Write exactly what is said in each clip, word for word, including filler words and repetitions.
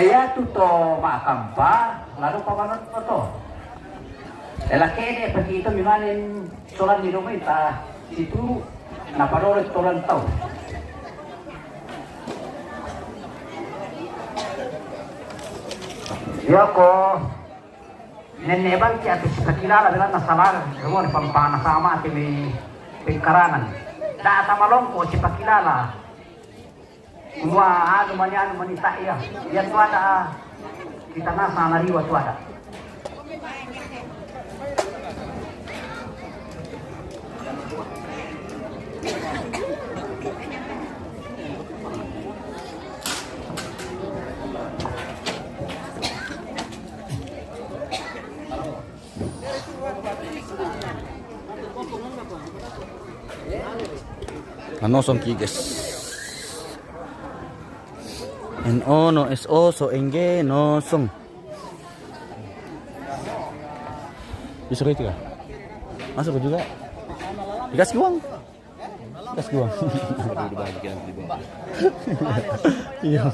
Iya tu to makampa, lalu pamanut to. Ela kene pagi itu mimanin solan di rumah ita situ, na padolo tolan tau. Yoko, nene bangki atu sipakilala bilang na sabar, rumah di pampana sama ati mi pingkarangan. Da ata malongko sipakilala. Uma anu mani anu mani tak iya. Iya tu ada. Kita nasa nariwa tu ada. Nanosong ki, guys. En ono es oso engge nosong. Bisa ko itu kah? Masuk ko juga. Dikasih uang. Gas dua. Aduh, dibagian di bawah. Iya.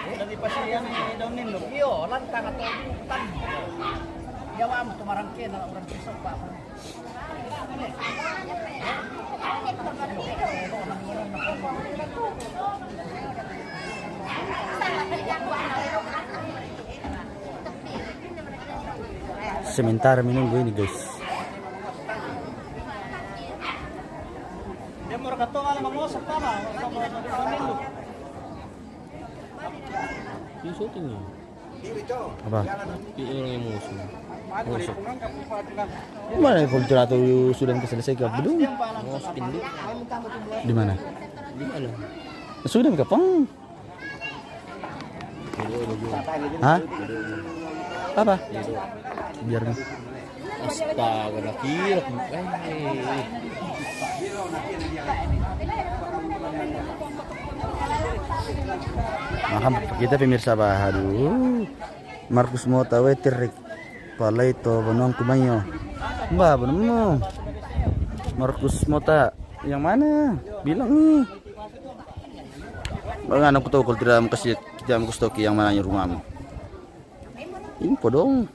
Dari pasian ni daun ninduk. Iyo, lantang atau hutan. Ya, mam, tumarang kena, orang kisah, Pak. Sementara menunggu ini, guys. Ini syuting ya? Apa? Ini orang yang mau syuting. Mana kalau cerita tu sudah selesai ke belum? Mau syuting dulu. Di mana? Di mana? Sudah kapang. Hah? Apa? Biar nih. Astaga, nakira. Eh. Makan kita pemirsa bah. Aduh. Markus Mota wetir rik. Palai to bonoan kumayo. Mbah, bonoanmu. Markus Mota. Yang mana? Bilang nih. Bang, aku tahu kalau tidak mau kasih, kita mau kasih tahu ke yang mananya rumahmu. Info dong.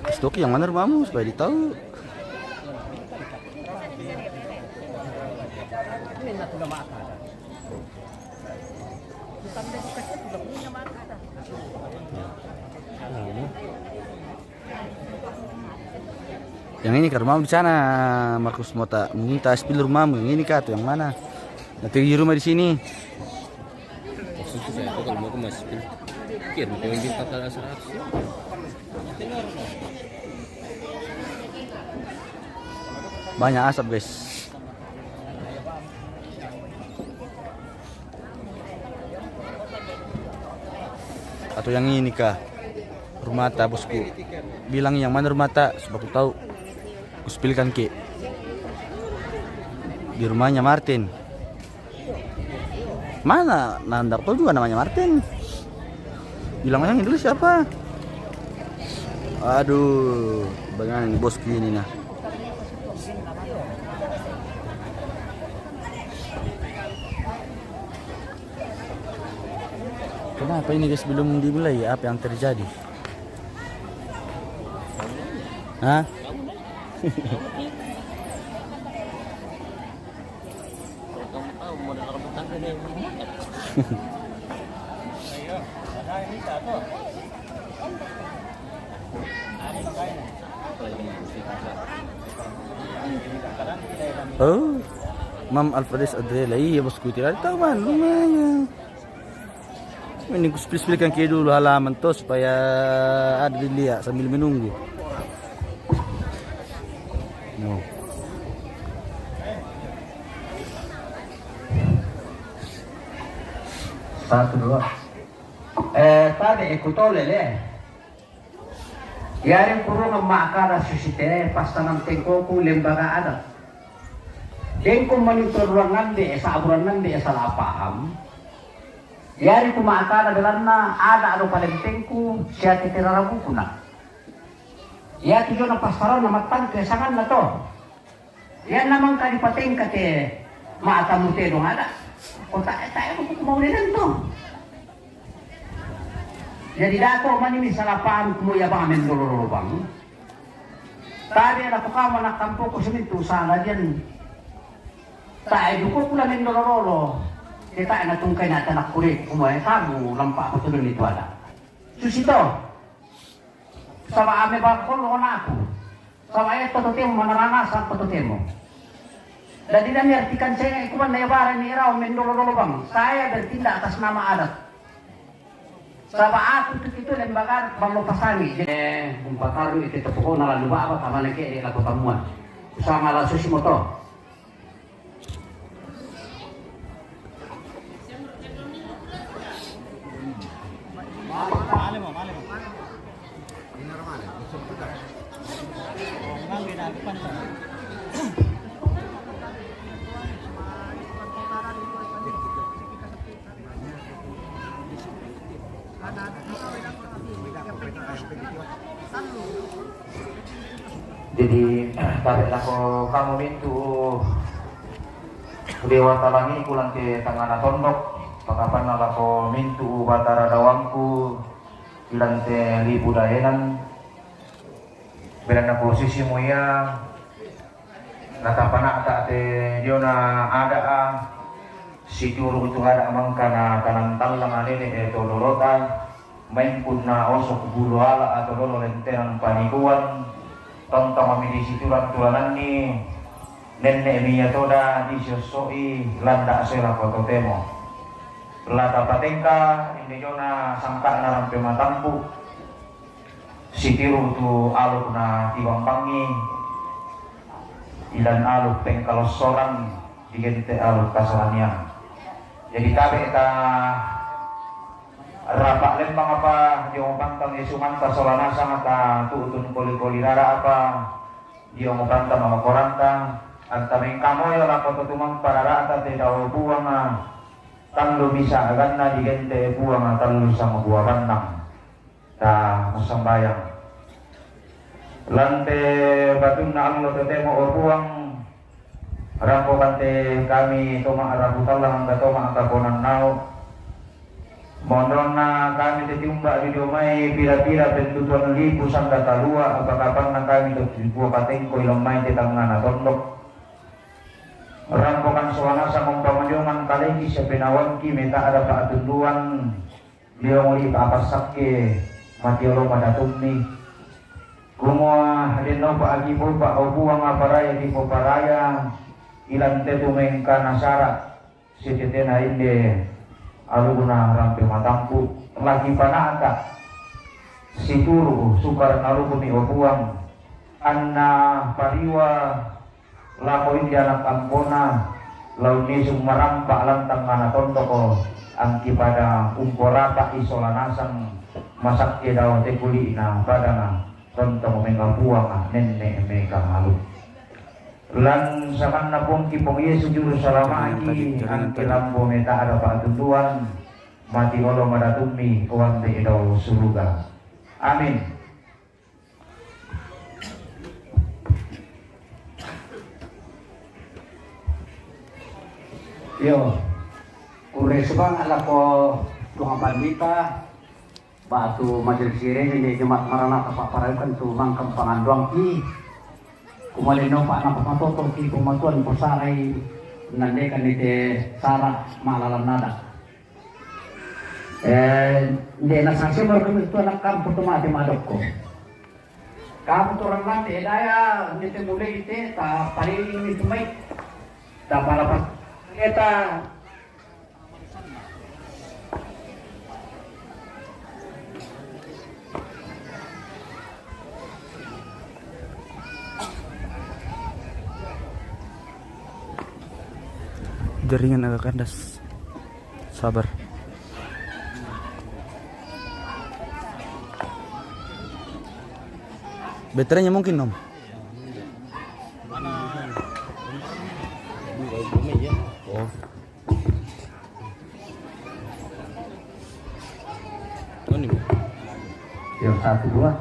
Kasih tahu ke yang mana rumahmu supaya ditahu. Yang ini ke rumahmu di sana, Markus Mota. Minta spill rumahmu, yang ini kah atau yang mana? Nanti di rumah di sini. Maksudku saya, aku kalau mau ke masjid, kirim ke yang minta tanggal seratus. Banyak asap, guys. Atau yang ini kah? Rumah ta, bosku. Bilang yang mana rumah ta, sebab aku tahu. Ku spillkan ke. Di rumahnya Martin. Mana? Nah, ndak tahu juga namanya Martin. Bilang yang dulu siapa? Aduh, bagaimana ini bosku ini nah. Kenapa ini guys belum dimulai? Apa yang terjadi? Hah? Kalau kamu tahu modal rebutan kan yang ini. Oh, Mam Alfredes Adrela, iya bosku, tidak tahu mana rumahnya. Ini ku spill-spillkan ke dulu halaman tuh supaya ada dilihat sambil menunggu. No. Satu, dua. Eh, tadi ikut oleh le. Yari kurungan makada susite pasangan tengkoku lembaga adat. Dengko monitor ruangan de esa aburan de esa lapaham. Yari ku ma'tana belanna ada' ado palempengku sia tete rarabukuna. Iatu jona passarana mattangke sanganna to. Ianna mangka dipatengka te ma'tamu tedong ada'. Ko ta'e, ta'e ku mau denanto. Jadi dato mani mi salapang ku mo ia bang mendolo-lolo bang. Tadi ada ko kamu anak kampung ku semintu sana dian. Ta'e duko pula mendolo-lolo. Kita anak tungkai na tanak kulit ku mo e kamu lampa aku tulun itu ada. Susito. Saba' ame bakol onaku. Saba' e to totemo manarana sa' to totemo. Jadi dan artikan saya kuman na ibara ni iraw mendolo-dolo bang. Saya bertindak atas nama adat. Saba' aku tu itu lembaga ballo pasangi. Eh, umpataru itu tepokona lalu baba tamana ke de' lako tamuan. Usama la susi moto. Jadi, tabe' lako kamu mintu' dewata langiku lan te tangngana tondok, pakapanna lako mintu' batara dawangku lan te lipu daenan, belanna posisimu ia natapana'ta te diona ada'a, situru' tu ada' mangka na tanantallang nene' e to dolota, maingkunna osok bulu ala' atau lolo lentenan paniguan, tontong mami di situran tulananni, nenne' mi ia toda disiosso'i landa' sela ko totemo. Lata patengka inde diona sangka'na rampe matampu', sitiru tu aluk na tibambangi, ilan aluk pengkalossoran, digente' aluk kasaranian. Jadi tabe' ta rapa' lembang apa dio pantang Yesu manta sola nasang ta tu'tun koli-koli rara apa dio pantang mamakoranta, anta mengkamoyo lako to tumampa rara'ta te dao Puanga, tallu misa aganna digente' Puanga tallu sama buah bandang. Ta massambayang. Lan te batunna allo totemo, o Puang, rampokan te kami toma' rapu tallang angga toma' kaponannau. Mondonna kami te tiumba' dio mai pira-pira pentutuan lipu sangga talua, apa kapanna kami to tibua patengko ilang mai te tangngana tondok. Rampokan soanasa mompamanjongan kaleki sepenawangki meta ada pa'tunduan. Liong li pa'apassakke matiolo madatummi. Kumua den naupa' agi popa' o Puang apa raya dipoparaya, ilan tetu mengkana sara' sitetena inde aluguna rampe matampu', lagi pana'ta situru' sukar nalukuni o Puang, anna pariwa lako inde anak ampona, lao nisung marampa' lantang ana tondoko, angki pada umporapa isola nasang masakke dao te kuli'na padana tontong mengapuanga nenne' meka malu. Lan samanna Puangki Puang Yesu Juru Salama'ki, angki lambo meta ada pa'tunduan, mati olo madatummi wante dao suruga. Amin. Iyo, kurre sumanga' lako Tuang Pandita, ba'tu majelis gereja inde Jemaat Maranatha Pa'parajukan tu mangka pangandoangki, kumalenno pa' napamatotoki pematuan posarai nandekan ite sara' ma'lalan nada. Eh, nde' nasasemo kami tu anak kampung tu mate madokko. Kamu tu orang mate, daya, nde' te mulai te, ta paling itu mai. Ta palapas, eta. Jaringan agak kandas. Sabar. Baterainya mungkin, Om. Oh. Yo, satu, dua.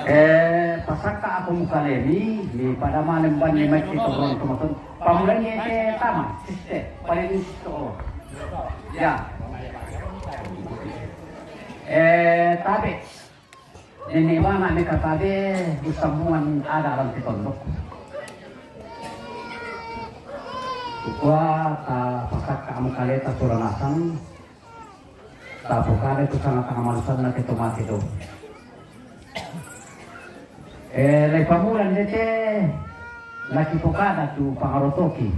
Eh, pasakka' ako mukalemi, mi pada malem banni mai kitoron tomaton. Pamulani te tama, siste, paling siste. Ya. Eh, tabe'. Nene' bana' me katabe, usammuan ada' lan te tondok. Kukua ta pasakka' mukaleta sura nasang. Tapokada tu sanga-sanga manusanna te to mate do. Eh, lai pamulan dete, laki pokada tu pangarotoki.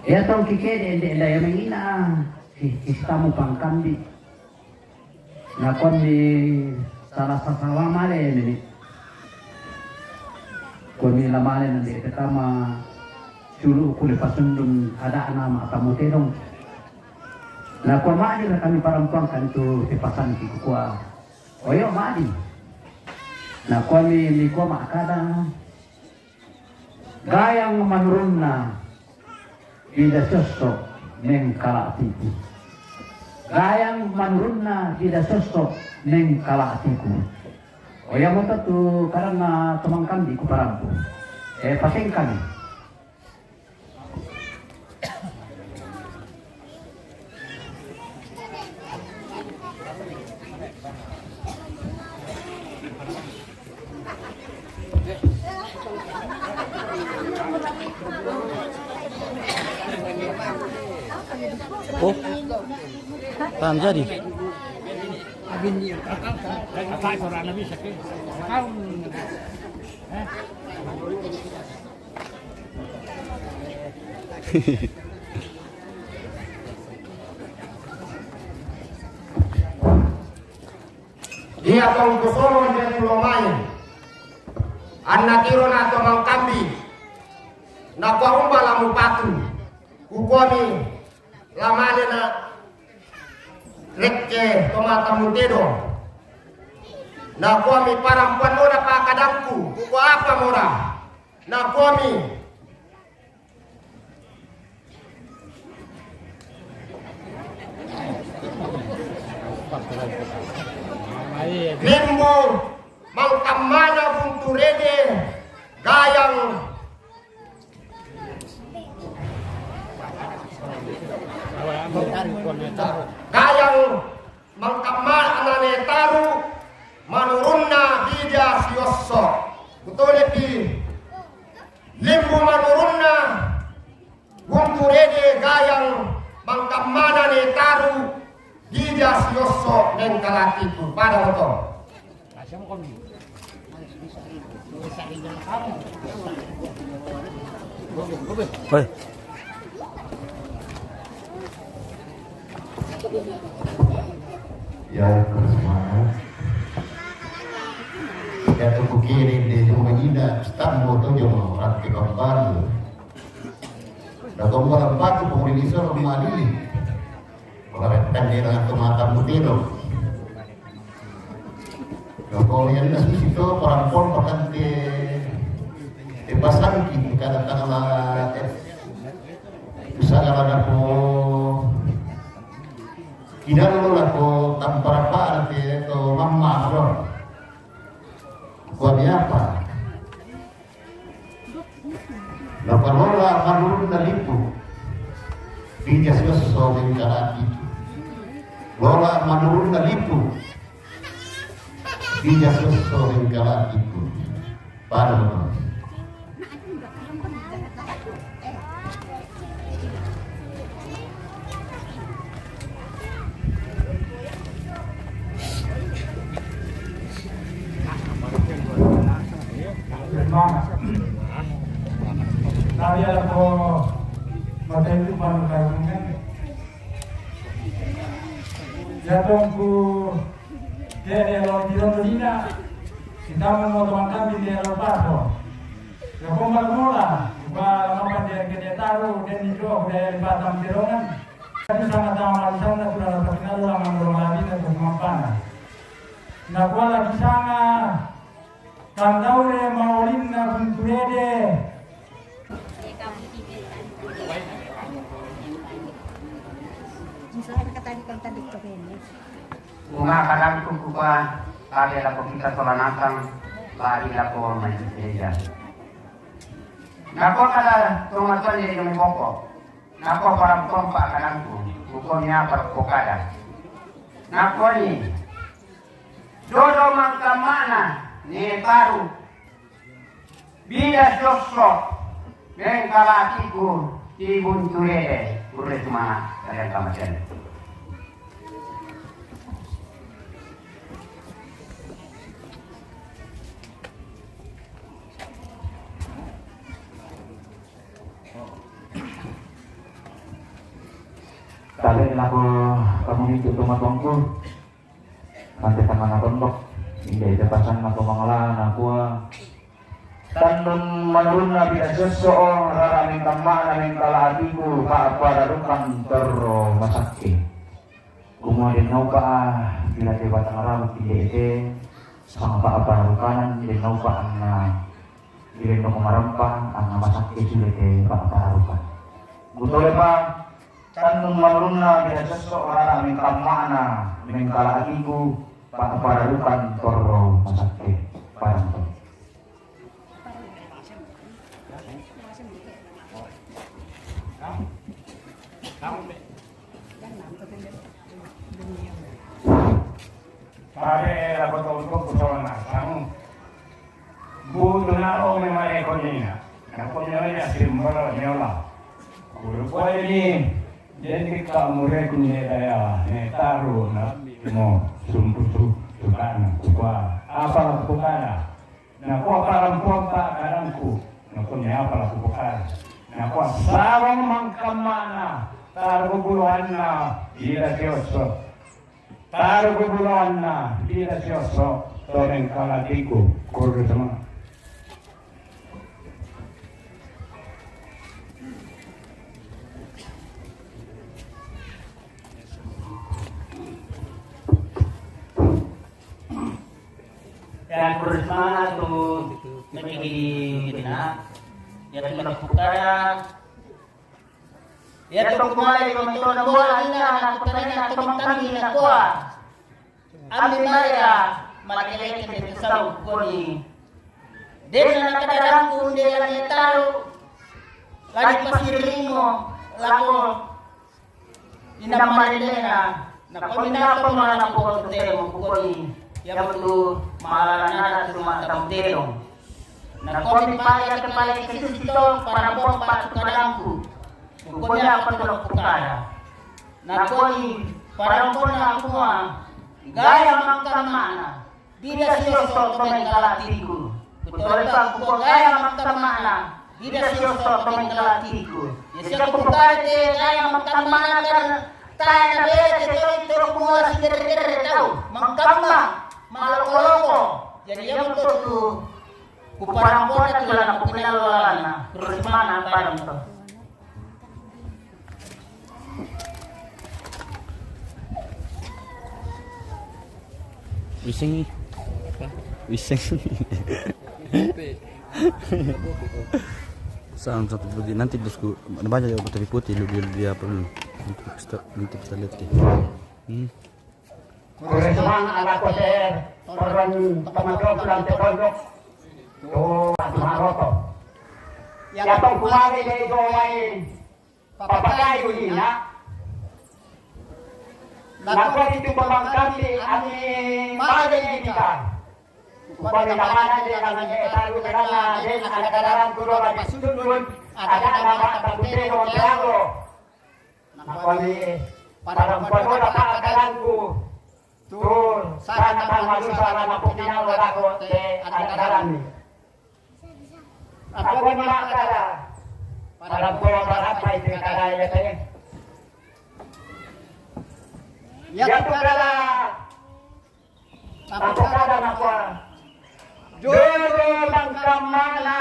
Ia tongki kede ende enda ia mengina, ki-, kistamu pangkambi. Nakuami salah sasawa male nini. Kuami lamale nande tetama sulu kule pasundun ada' nama tamu tedong. Nakua ma'di ra kami parampuangkan tu tipasanki kukua. Oyo ma'di. Nakuami mikua ma'kada. Gayang manurunna bida siosso mengkala'tiku. Gayang manurunna bida siosso mengkala'tiku. Oya moto tu karanna tomangkambi kuparampu. Eh, pasengkami. Oh, tanjari. Ia tongku solon den pulo mai. Anna tiro na to mangkambi. Nakua umba la mupatu. Kukuami la male na rekke to matamu tedo. Nakuami parampuan mora pakadangku. Kukua apa mora? Nakuami limbu mangkammana buntu rede gayang. Gayang mangkammana ne taru manurunna bija siosso. Kutolepi limbu manurunna buntu rede gayang mangkammana ne taru bija siosso nengkalatiku pada oto. Hei. Ya, semangat. Ya, tuku kiri di rumah Ida, stambo tu jong rati kembali. Dah kau orang batu pengundi di sana rumah ini. Orang kan dia dengan tu mata putih tu. Kalau yang dah susi tu, perempuan bahkan di, di pasar ki, kadang-kadang lah, eh, usaha kadang aku, tidak dulu lah, aku tampar apa, nanti tu mama, bro. Kuami apa? Napa lola manurunna lipu, bija siosso mengkalatiku. Lola manurunna lipu, bija siosso mengkalatiku. Pada. Tadi ada ko materi panu karungan. Ya tongku, ya, ya, lo tiro lina. Kita mau teman kami di lo paso. Ya, komba mola, ba mapan dia ke dia taru, dia ni jo, dia yang batang tirongan. Tapi sama-sama di sana sudah dapat kenal lah, ngandung lagi dan kemampuan. Nakua lagi sana, kandaure maolinna buntu rede. Saan ka tadi kan tadi ko bene. Uma kadang kuku pa, tabe lako kita sola nasang, bari lako mai gereja. Nako kada toma tuan de kami boko. Nako para pompa kadangku, bukonya para pokada. Nako ni, dodo mangkamana, ne paru. Bida sosok, mengkala atiku, tibun turede, ure sumana, kalian kamatian. Tabe lako kamu itu toma tuanku. Mante tangana tondok. Inda ita pasang na pemangala na kua. Tandun manurunna bida sosso o rara mengkammana mengkala atiku pa pararukan torro masakke. Kumua dennaupa bida te batang rabu tinde ete sama pa pararukanan dennaupa anna. Direndoko marampa anna masakke sude te pa pararukan. Kutolepa. Tannung manurunna bida sosso rara mengkammana mengkala atiku pa pararukan torro masakke. Parang to. Pare lako tongko kusona kamu. Butu na o me mare konina. Na konina ya simbolo nyola. Kulu kue ni. Jadi kamu rekun ne daya ne taru na mo sumpusu tukana kua. Apa la kupukana? Na kua parampompa kadangku. Na kua ne apa la kupukana? Na kua sarong mangkamana taru buluanna ira tioso. Taru buluanna ira tioso. Toreng kalatiku kurusma. Yang kurusmana tu mekigi gina. Ya tu melakukan. Ya tu kumai komentona bola ina na kuperena tomang kami na kua. Ami maya malekeng de pesau koni. Dena na kadarangku nde lani taru. Lani pasirimo lako. Ina marendena. Na komi na pamana poko temo koni. Ya betul malarana cuma tamtero. Na komi paya kepala Yesus itu para pompa tu kadarangku. Koni apa tu pukara. Na koni parampona kua gaya mangkamana. Bida sioso to mengkalatiku. Kutolepa kua gaya mangkamana. Bida sioso to mengkalatiku. Ya sia kupukate gaya mangkamana karena tana beda te toi toro kumua sidere-dere tau. Mangkama maloko-loko. Jadi ya betul tu. Kuparampona tulana kupinalo lalana. Terus mana parang to. Wiseng. Wiseng. Sang satu putih nanti bosku. Ada banyak juga putih putih lu dia dia perlu. Nanti kita nanti kita lihat deh. Hmm. Kuresman ala koser peran teman-teman te pondok. Tu maroto. Ya tong kumari de do mai. Papakayu ina. Nako itu pemangkam di ami mare di kita. Upami namana de nang taru terana de anak dalam guru bagi sudun. Ada nama tak butero jago. Nako ni para kumpul pa kalanku. Tu sana pa manusa la mapukinawa lako te anak darami. Nako ni makala para kumpul pa pai te kadaya te. Ya tu kala. Tapokada nakua, jolo mangkamana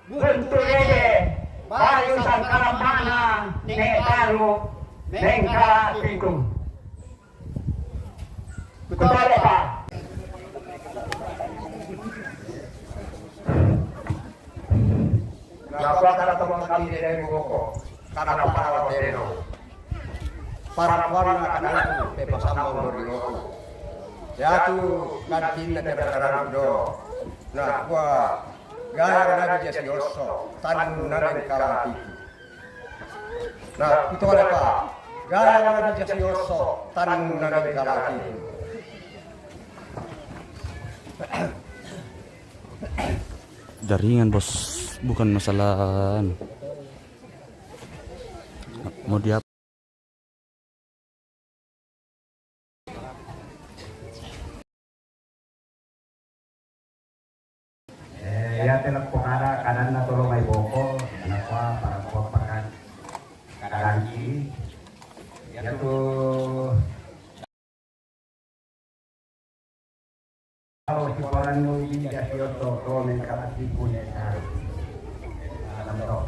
bunturede, bayu sangkalamana ne taru mengkala atiku. Kutole pa. Nakua kada tomang kami de boko, kada pala teno. Parampuanna kananku, pe pasambang do ri oku. Yatu kantinna tera kananku do. Na kua, gaya nabi ja sioso, tanu nangeng kalatiku. Na kutolepa, gaya nabi ja sioso, tanu nangeng kalatiku. Jaringan, Bos, bukan masalah anu. Mau diapa? Eh, ya, telak pokara kadanna tolo mai boko, kenapa para pakan kadangi. Ya tuh. Kalau si koran nu ini dia sioto, to mengkala si pune sa. Alam to.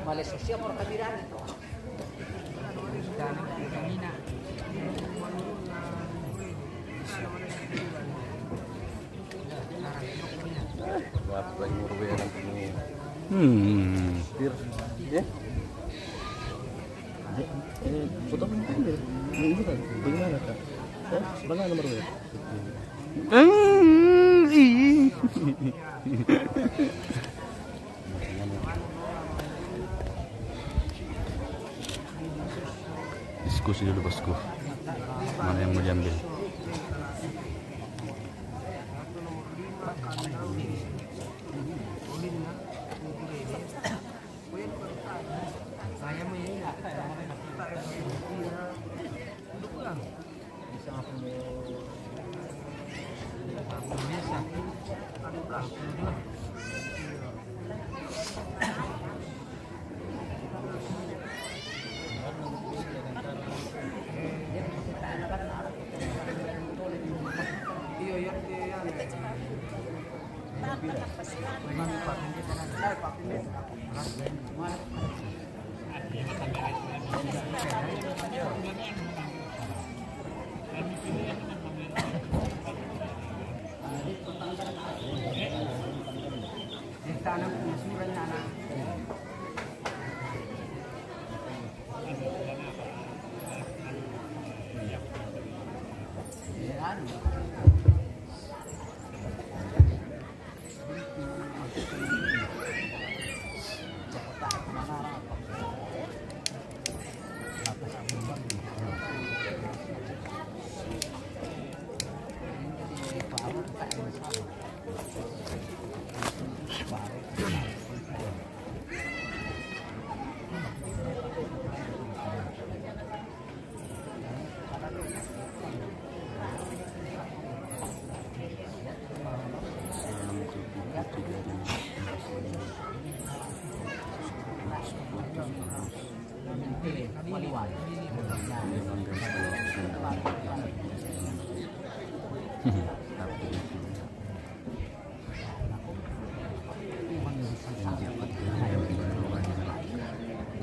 Male sosia por kabiran. Hmm. Tir. Eh? Eh, eh, foto mana ambil? Ini kan, bagaimana, Kak? Eh, sebelah nomor berapa? Hmm, ih. Diskusi dulu, Bosku. Mana yang mau diambil?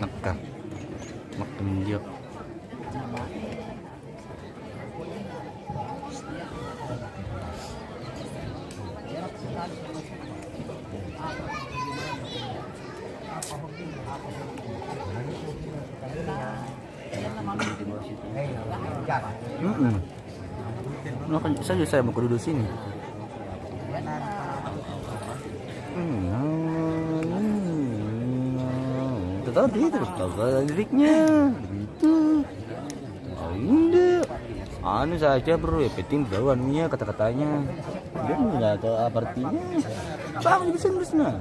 Mekka. Mekka mendiok. Mm-mm. Makanya saja saya mau duduk sini. Hmm, itu tadi terus tahu liriknya gitu. Oh, enggak. Anu saja, Bro, ya penting tahu anunya, kata-katanya. Dia nggak tahu apa artinya. Tahu di sana.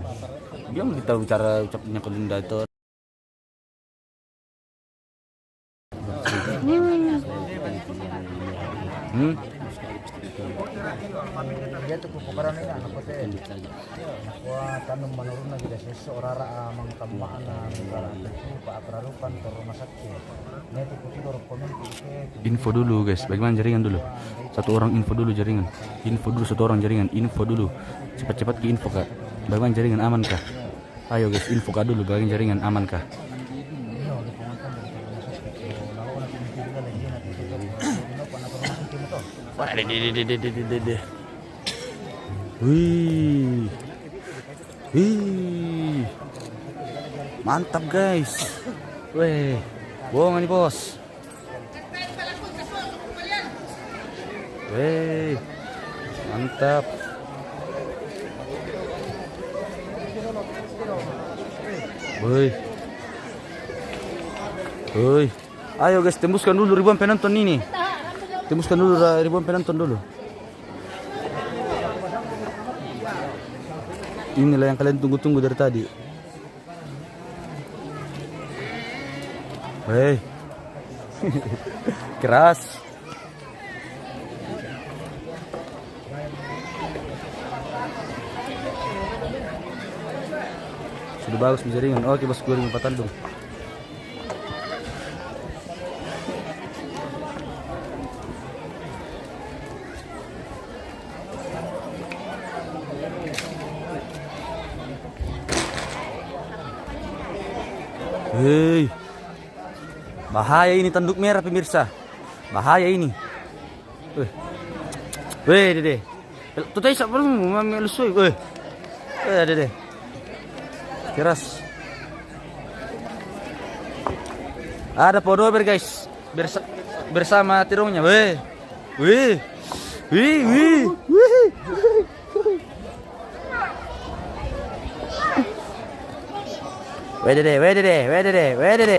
Dia nggak tahu cara ucapnya kalau nggak tahu. Hmm. Dia tuh kupu karang ini anak kote. Wah, tanum menurun lagi dah seseorang, ah, mangkam mana, mangkam itu, Pak, perlu kantor rumah sakit. Info dulu, guys, bagaimana jaringan dulu? Satu orang info dulu jaringan. Info dulu satu orang jaringan, info dulu. Cepat-cepat ke info, Kak. Bagaimana jaringan, aman kah? Ayo guys, info kah dulu, bagaimana jaringan, aman kah? Wah, deh, deh, deh, deh, deh, deh, deh, deh. Wih. Wih. Mantap guys. Weh. Bohong ini bos. Weh. Mantap. Woi. Woi. Ayo guys, tembuskan dulu ribuan penonton ini. Tembuskan dulu ra-, ribuan penonton dulu. Inilah yang kalian tunggu-tunggu dari tadi. Hei. Keras. Sudah bagus jaringan. Oke, bos, gue mau patandung. Hei. Bahaya ini tanduk merah, pemirsa. Bahaya ini. Weh. Weh, dede. Tutai sa baru mami lusui. Weh. Weh, dede. Keras. Ada podober, guys. Bersa-, bersama tirongnya. Weh. Weh. Weh, weh. Weh. Wedede, wedede, wedede, wedede.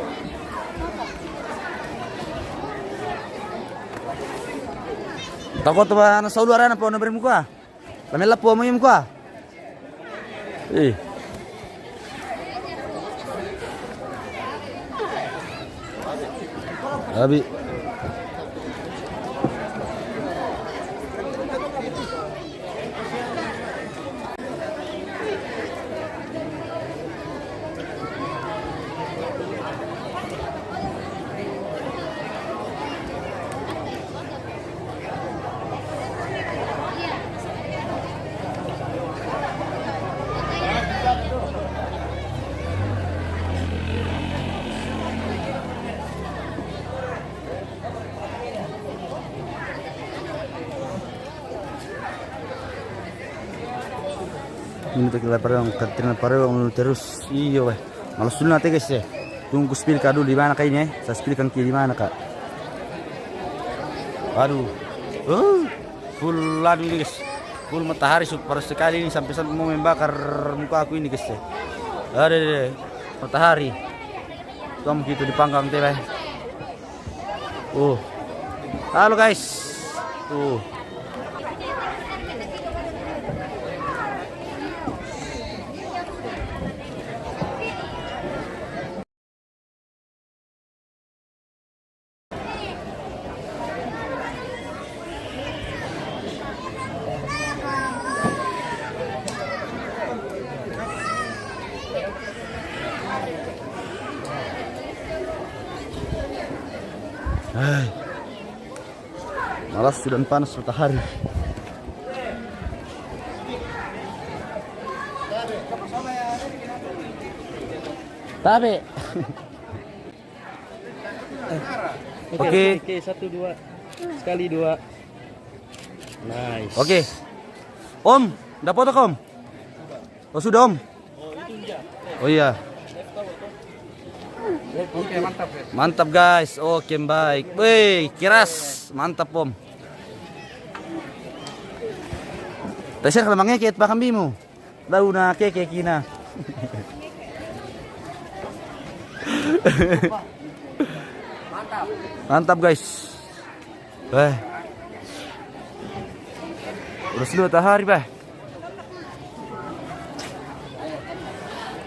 Tako tu ba na saulu arana po na bermuka. Lamela po mo yung muka. Eh. Abi. Ini tak kira parewang, Katrina parewang terus. Iyo, weh. Malas dulu nanti, guys, ya. Tunggu spill kah dulu di mana kah ini, eh? Saya spill kan di mana kah? Aduh. Uh, full anu ini, guys. Full matahari, super sekali ini, sampai-sampai mau membakar muka aku ini, guys, ya. Ada deh, matahari. Tuh, gitu dipanggang teh, weh. Uh. Halo, guys. Uh. Hai. Malas sudah panas matahari. Tabe. Oke. Oke, satu, dua. Sekali, dua. Nice. Oke. Om, dapat, Om? Oh, sudah, Om? Oh, iya. Oke, mantap, ya. Mantap, guys. Oke, baik. Wih, keras. Mantap, Om. Teser kalau mangeket, Pak Kambimu. Lau na keke kina. Mantap, guys. Eh. Udah sudah matahari, bah.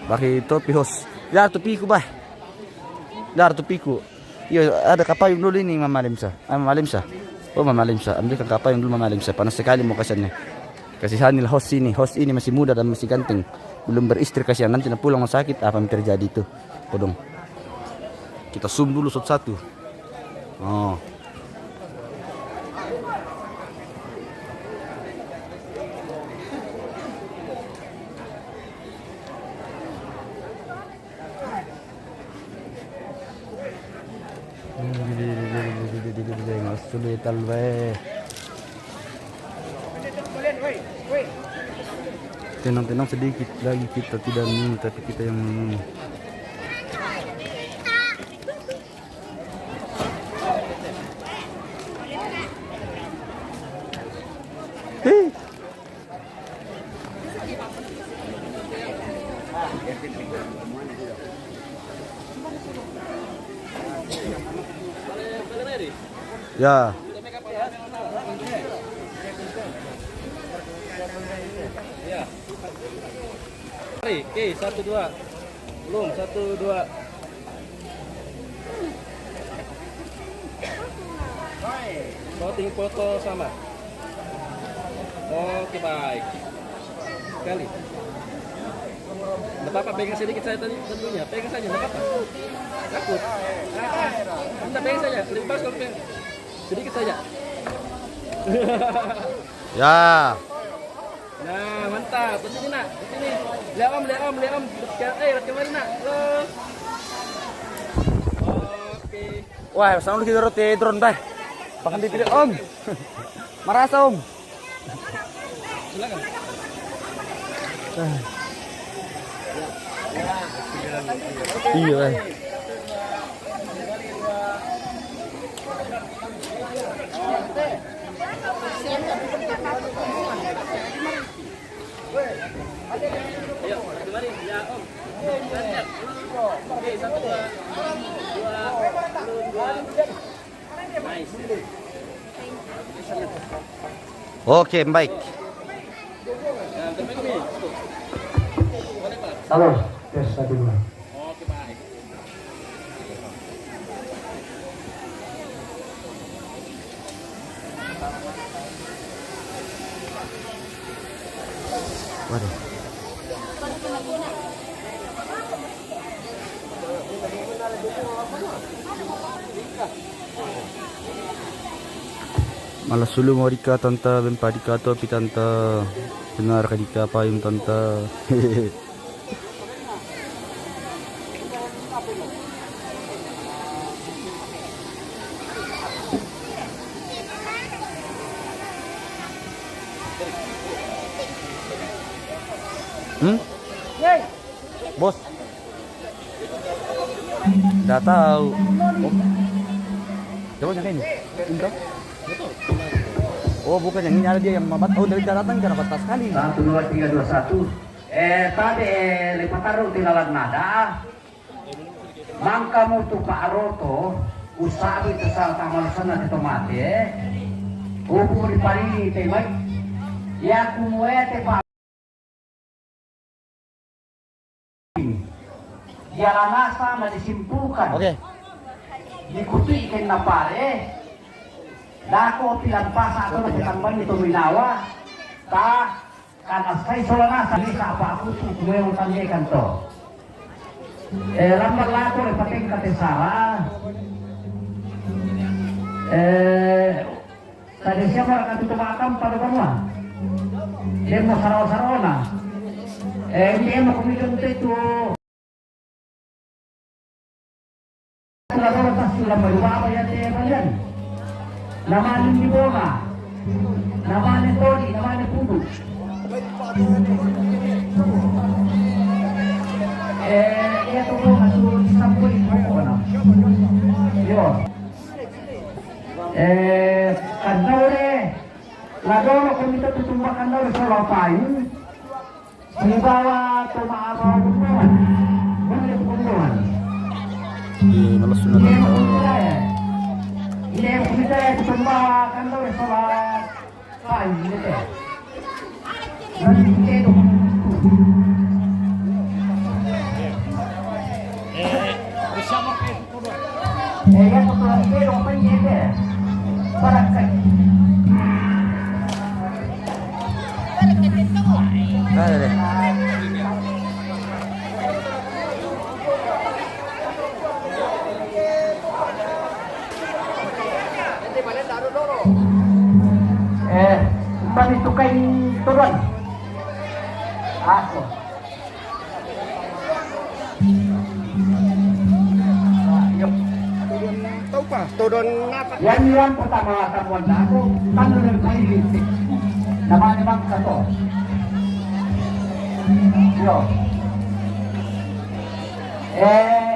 Pakai topi, host. Ya, topiku, bah. Dar topiku. Iyo, ada kapayung dulu ini, Mama Limsa. Ah, Mama Limsa. Oh, Mama Limsa. Ambilkan kapayung dulu, Mama Limsa. Panas sekali mau kasihannya. Kasihanilah host ini. Host ini masih muda dan masih ganteng. Belum beristri kasihan. Nanti na pulang mau sakit, apa yang terjadi itu? Kodong. Kita zoom dulu satu-satu. Oh. Metal bae. Tenang-tenang, sedikit lagi kita tidak minum, tapi kita yang minum. Hei. Ya. Ya. Mari, oke, satu, dua. Belum, satu, dua. Shooting foto sama. Oke, baik. Sekali. Nggak apa-apa, pegang sedikit saja tadi tentunya. Pegang saja, nggak apa-apa. Takut. Nggak apa-apa. Nggak, pegang saja. Lebih bagus kalau pegang. Sedikit saja. Ya. Nah, mantap. Ke sini, Nak. Ke sini. Lihat Om, lihat Om, lihat Om. Lihat, eh, lihat kemari, Nak. Terus. Oke. Wah, sama lagi dorot, eh, drone, teh. Pakai di video, Om. Marasa, Om. Silakan. Iya, eh. Oke, baik. Halo, tes satu dua. Waduh. Malas sulu mau dika tanta bempa dika topi tanta benar ka dika payung tanta. Hmm? Bos. Nggak tahu. Oh. Coba yang ini. Ini toh? Oh, bukan yang ini, ada dia yang mabat. Oh, dari daratan karena batas sekali. Satu, dua, tiga, dua, satu. Eh, tadi, eh, lepa taru tilalat nada. Mangka mutu Pak Roto, usabi tesal tamal sana di tomate, eh. Upu di parini te mai. Ya kumue te Pak. Dia lanasa na disimpulkan. Oke. Dikuti ikan napare. Dako pilan pasa atau na tambani to minawa. Ta Kana sai sola nasa ni sa apa aku tu kue utang dia kan to. Eh, lambat lako le pateng kate sala. Eh, tadi siapa katu tu makam pada banua. Dia mau sarau-sarona. Eh, dia mau komitmen itu. Ladoro tasi lamba dua apa ya te balian. Namani di bola. Namani todi, namani pudu. Eh, iya tu bola tu disampuli pokoknya. Yo. Eh, kandore. Ladoro komite tutumba kandore sola payu. Sibawa to maawa bundoan. Bunde bundoan. Iya, malas sunat. Ini yang kita ya. Ini yang kita ya, ditumba kandore sola payu, gitu. Nanti kita itu. Eh, bersama kayak Eh, ya, kebetulan dia dong, apa ini, ya? Barangkali. Ada deh. Eh, umpan itu kain turun. Aku. Todon apa? Yan, yan pertama tamuan aku, kan udah kayak gitu. Namanya Bang Kato. Yo. Eh,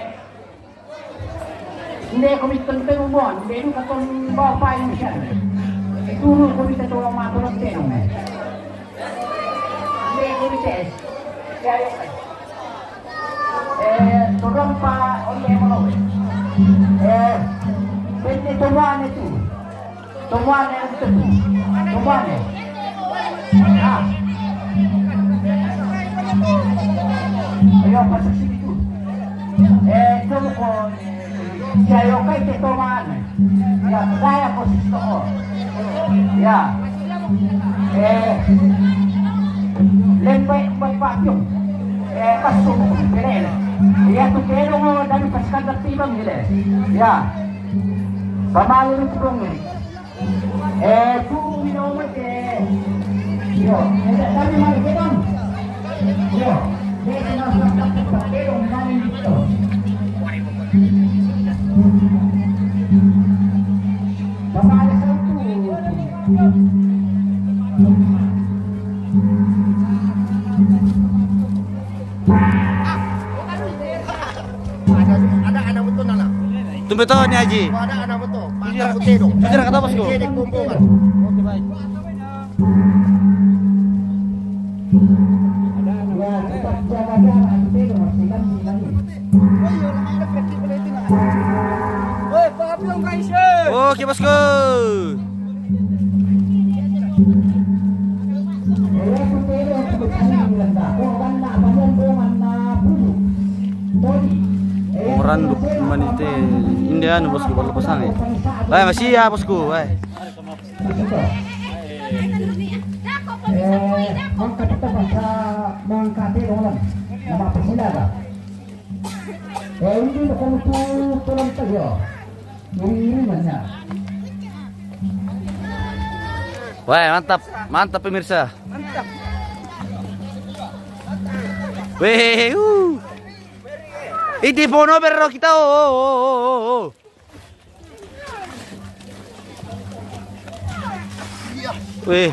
hindi ko mitenteng mo, hindi ko katong ba pa yung siya. Ituro ko dito sa mga tulad din, eh. Hindi ko dito, eh. Kaya yung, eh, turun pa, onde mo, eh. Eh, pwede tumuan ito. Tumuan ito. Tumuan eh. Ah. Ayaw pa sa sinigo. Eh, ito mo ko, siya yung kay ito man. Ya, kaya ko sa gusto ko. Ya. Eh, lembay, lembay pa yung. Eh, kaso mo, pinel. Ya, tu kelo mo, dami pa sa kanda tibang nila. Ya. Pamalo ng tulong eh. Eh, tu, you know, eh. Yo, eh, dami man, eh, dami. Yo, eh, mas, mas, mas, mas, pero, dami dito. Babae sa ulo. Ada, ada anak betul, anak. Tumbe to ni Haji. Ada anak betul. Pada putih dong. Jujur kata bosku. Dia di kumpul kan. Oke, baik. Oke, bosku. Umuran duk manite India ni bosku, baru pasang eh. Baik, masih ya bosku, baik. Eh, mangka kita basa mangka te dolan. Nama pasila ka? Eh, ini ko tu tulang tayo. Ini ini mana? Wah, mantap, mantap pemirsa. Mantap. Weh, uh. Ini bono berro kita. Oh, oh, oh, oh, oh. Weh.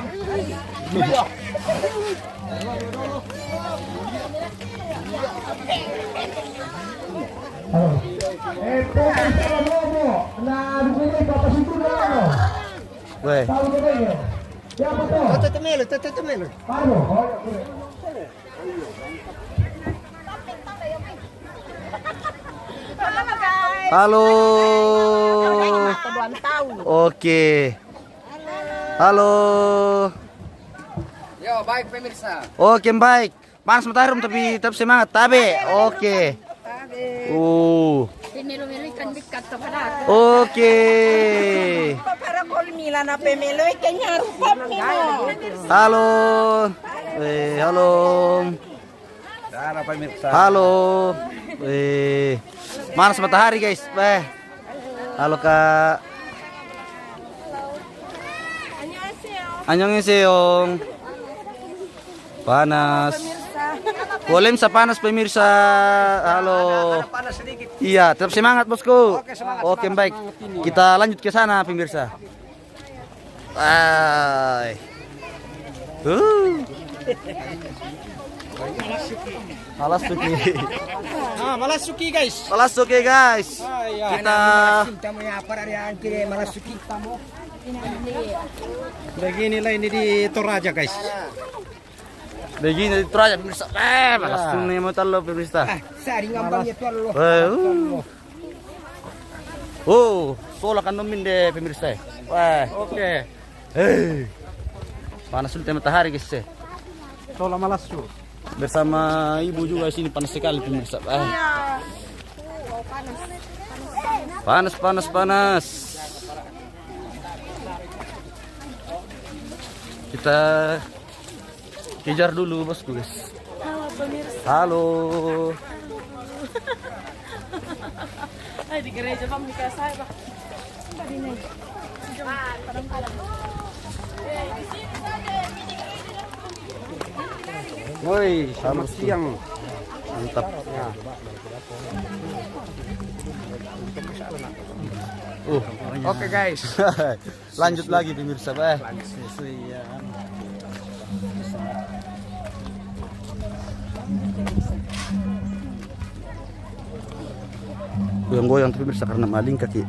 Halo. Eh, pokoknya kalau mau, nah, dukungnya Bapak Situ dulu. Weh. Tahu dulu ya. Siapa tuh? Tete Melo, Tete Melo. Parno. Oh, iya, iya. Halo. Oke. Halo. Yo, baik pemirsa. Oke, baik. Panas matahari, tapi tetap semangat. Tabe. Oke. Uh. Pemelo-melo ikan dekat tu pada. Oke. Para kol mila na pemelo ikan nyaru pamelo. Halo. Eh, halo. Cara pemirsa. Halo. Eh, panas matahari, guys. Eh. Halo, Kak. 안녕하세요. 안녕하세요. Panas. Boleh sa panas pemirsa. Halo. Ada panas sedikit. Iya, tetap semangat bosku. Oke, semangat, oke, semangat, baik. Semangat ini. Kita lanjut ke sana pemirsa. Ay. Uh. Malas suki. Ah, malas suki guys. Malas suki guys. Ah, iya. Kita cinta mo ya apa dari angkir malas suki. Beginilah ini di Toraja guys. Begini di Toraja pemirsa. Eh, malas sunne mo tallo pemirsa. Ah, sari ngambang itu lo. Eh, uh. Oh, sola kan nomin de pemirsa. Wah. Oke. Eh. Panas sudah matahari guys. Sola malas su. Bersama ibu juga sini panas sekali pemirsa. Ah. Iya. Panas, panas, panas. Kita kejar dulu bosku, guys. Halo pemirsa. Halo. Ay, di gereja bang, di kaya saya bang. Tadi nih. Woi, selamat siang. Mantap. Ya. Oh. Oke, guys. Lanjut lagi, pemirsa, bah. Sesuai, ya. Goyang-goyang tuh, pemirsa, karena maling kaki.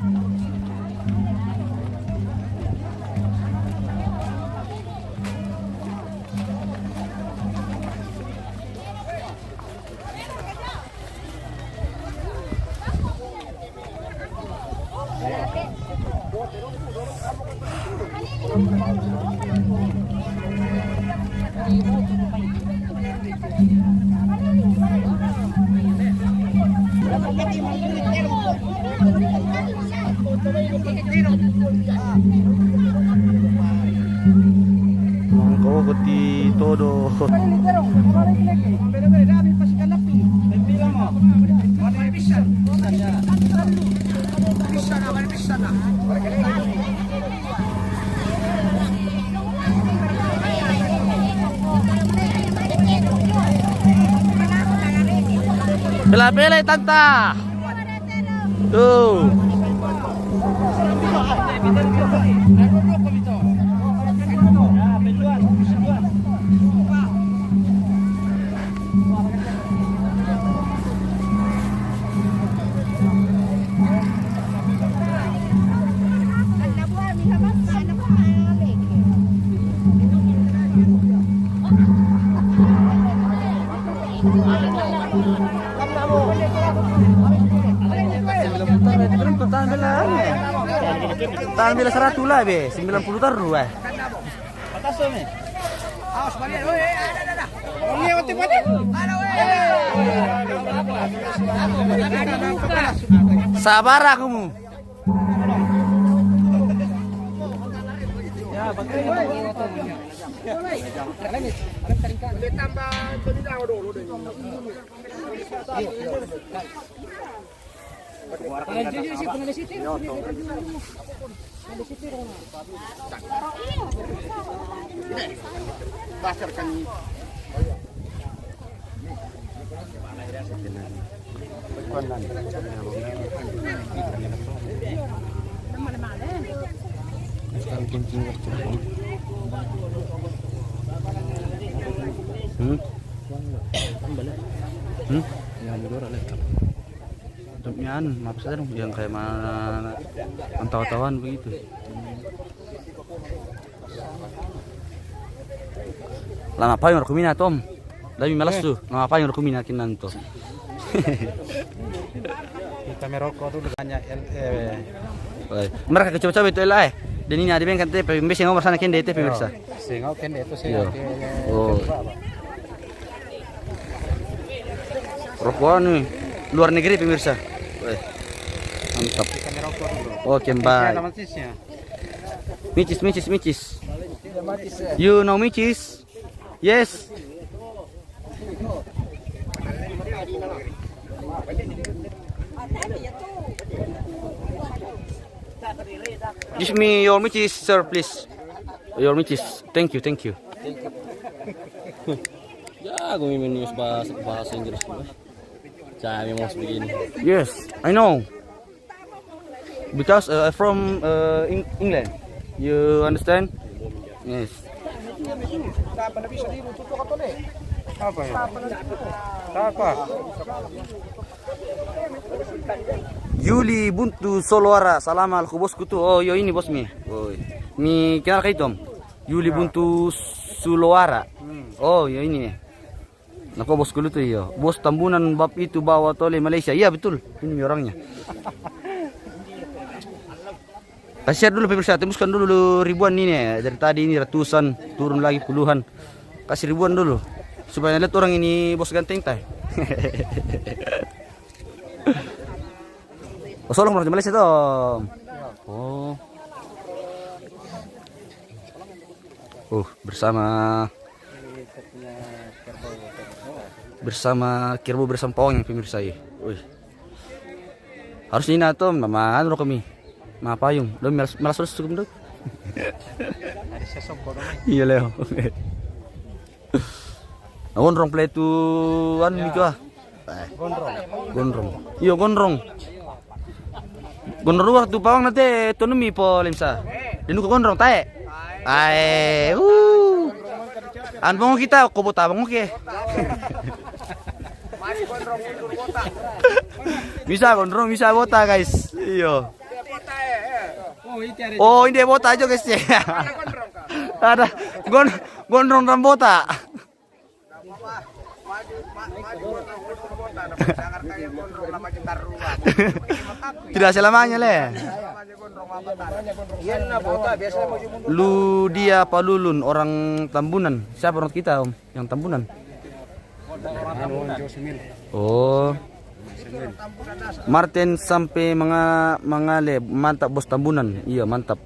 Mangko kuti todo. Pela-pela, tanta. Tuh. Tahan bela, tahan bela seratus lah, be. Sembilan puluh terus, eh. Sabar aku mu. Hmm? Hmm? Yang dulu orang lihat. Hidupnya anu, maaf saja dong, yang kayak mana, mantau-tauan begitu. Lama payung rukumina, Tom. Dami malas tu, lama payung rukumina kinan tu. Kita merokok dulu, banyak L A. Mereka kecoba-coba itu L A. Dan ini ada bengkan tepe, besi ngomor sana kende tepe, pemirsa. Sing, oh, kende itu sih. Iya. Oh. Rokok anu, luar negeri, pemirsa. Weh. Mantap. Kita merokok dulu. Oke, bye. Ada manisnya. Micis, micis, micis. You know micis? Yes. Give me your micis, sir, please. Your micis. Thank you, thank you. Ya, aku minum bahasa, bahasa Inggris dulu. Saya memang begini. Yes, I know. Because uh, I'm from uh, Eng- England. You understand? Yes. Apa ya? Apa? Yuli Buntu Soloara, salam alku bosku tu. Oh, yo ini bos mi. Oh, mi kenal kaitom. Yuli Buntu Soloara. Oh, yo ini mi. Nako bos kulu tu iyo. Bos Tambunan bab itu bawa tole Malaysia. Iya, betul. Ini orangnya. Kasih share dulu pemirsa, tembuskan dulu ribuan ini ya. Dari tadi ini ratusan, turun lagi puluhan. Kasih ribuan dulu. Supaya lihat orang ini bos ganteng tai. Oh, Solong orang di Malaysia tu. Oh. Uh, bersama bersama Kirbo bersama pawang yang pemirsa ye. Wih. Harus ini nato mama anu kami. Ma payung. Dong malas malas terus cukup dong. Iya Leo. Gondrong play tu anu itu ah. Eh, gondrong. Iyo, gondrong. Gondrong ruar tu pawang nate tonumi po lemsa. Denu ko gondrong tae. Ae, uh. An bongo kita ko bota bongo ke. Bisa gondrong, bisa bota, guys. Iyo. Oh, ini bota aja, guys, ya. Ada gon gondrong dan bota. Tidak selamanya, le. Lu dia Palulun, orang Tambunan. Siapa orang kita, Om? Yang Tambunan. Oh. Martin sampai menga mangale, mantap, Bos Tambunan. Iya, mantap.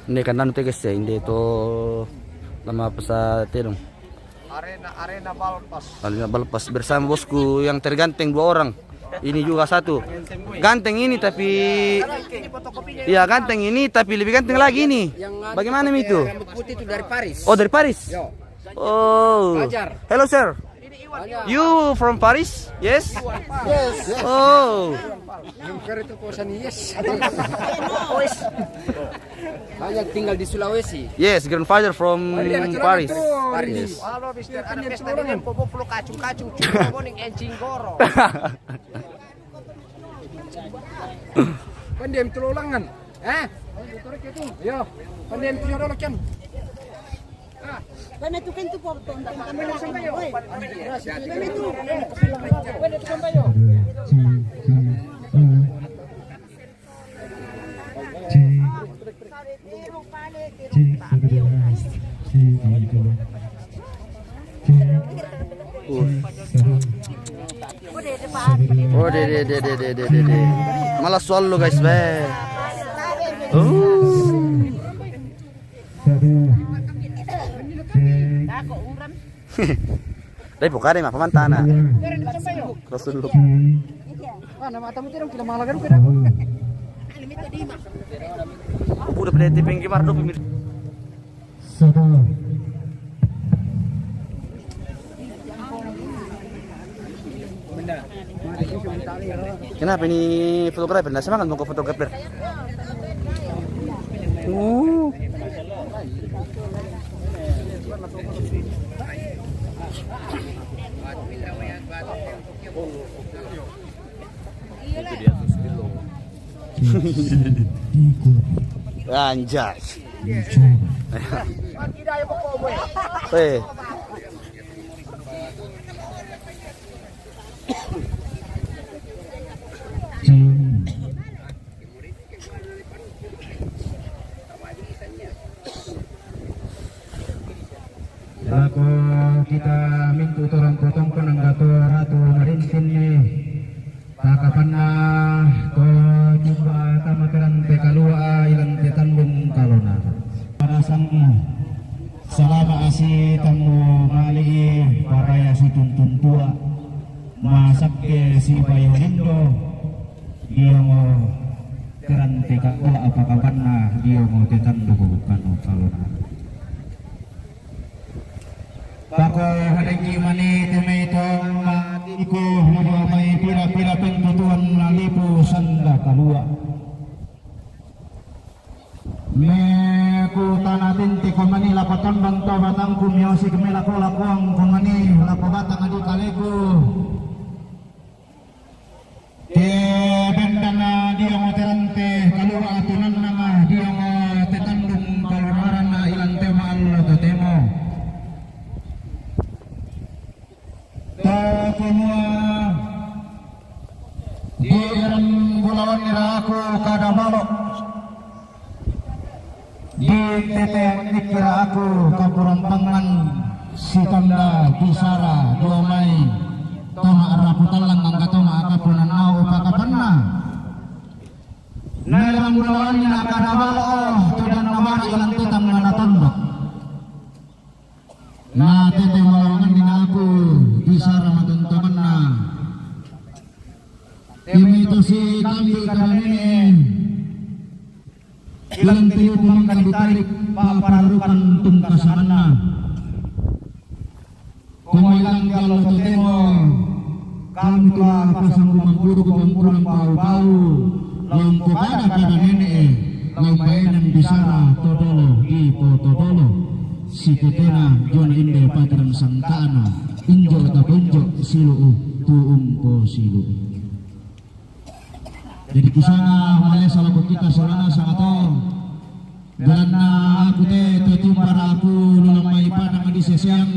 Ini kan anu tegas ya, ini to nama pesa tedong. Arena, Arena Balpas. Arena Balpas bersama bosku yang terganteng dua orang. Ini juga satu. Ganteng ini tapi, ya, ganteng ini tapi lebih ganteng lagi ini. Bagaimana itu? Rambut putih itu dari Paris. Oh, dari Paris. Yo. Oh. Hello, sir. You from Paris? Yes? Yes. Oh. Yang kere itu kosan, yes. Banyak tinggal di Sulawesi. Yes, grandfather from Paris. Paris. Halo, mister. Ada pesta dengan popo pulo kacung-kacung, cuma morning and chinggoro. Pandai tulolangan. Eh? Yo, pandai tulolangan. Kami tu kan tu foto, ndak kami tu. Kami tu. Cek, satu, dua. Cek, satu. Cek, satu. Oh, de, de, de, de, de, de, de. Malah soal lo, guys, be. Oh. Satu. Cek. Dai pokade ma pamantana. Rasul. Udah pada tipeng gimana dong pemir. Satu. Kenapa ini fotografer? Nggak semangat mau ke fotografer. Oh. Anjay. Eh. Lako kita mintu torang potong pananggato ratu narintin ni. Pakapanna ko jumba tama terante kalua ilan tetandung kalona. Parasang salama asi tammu mali paraya situntun tua. Masakke si payo lindo. Dia mo terante kalua apa kapanna dia mo tetandung kanu kalona. Pako hadengki mani temei tong ma iko hudo mai pira-pira pentutuan na lipu sanda kalua. Me ku tana tinti ko mani lako tondong to batangku miosi ke me lako lakoang ko mani lako batang adi kaleku. Te bendana dia mo terante kalua atunanna dia mo tetandung kalumaranna ilante ma allo totemo. To kumua di dalam bulawan ira aku kada malo. Di tete nikira aku kapurampangan sitanda bisara dua mai toma raputallang angka toma akapunan au pakapanna. Nairang bulawanna kada balo oh tudan namari ilang tetang mana tondok. Na tete malawangan ni aku bisara matontomanna. Imi tosi kami kada nene. Ilang tiyu pumangka ditarik papararukan tungkasanganna. Komo ilang diallo totemo. Kamu tula pasanggu mangkudu ku pampulang pau-pau, laung ku kada-kada nene'e, laung baenan bisara todolo di potodolo. Sitetena jona inde patirang sangka'na, injo taponjo silu'u tu'umpo silu'u. Jadi kusanga malesa lako kita solana sangato. Belanna aku te to timbara aku lulang mai padang di seseang.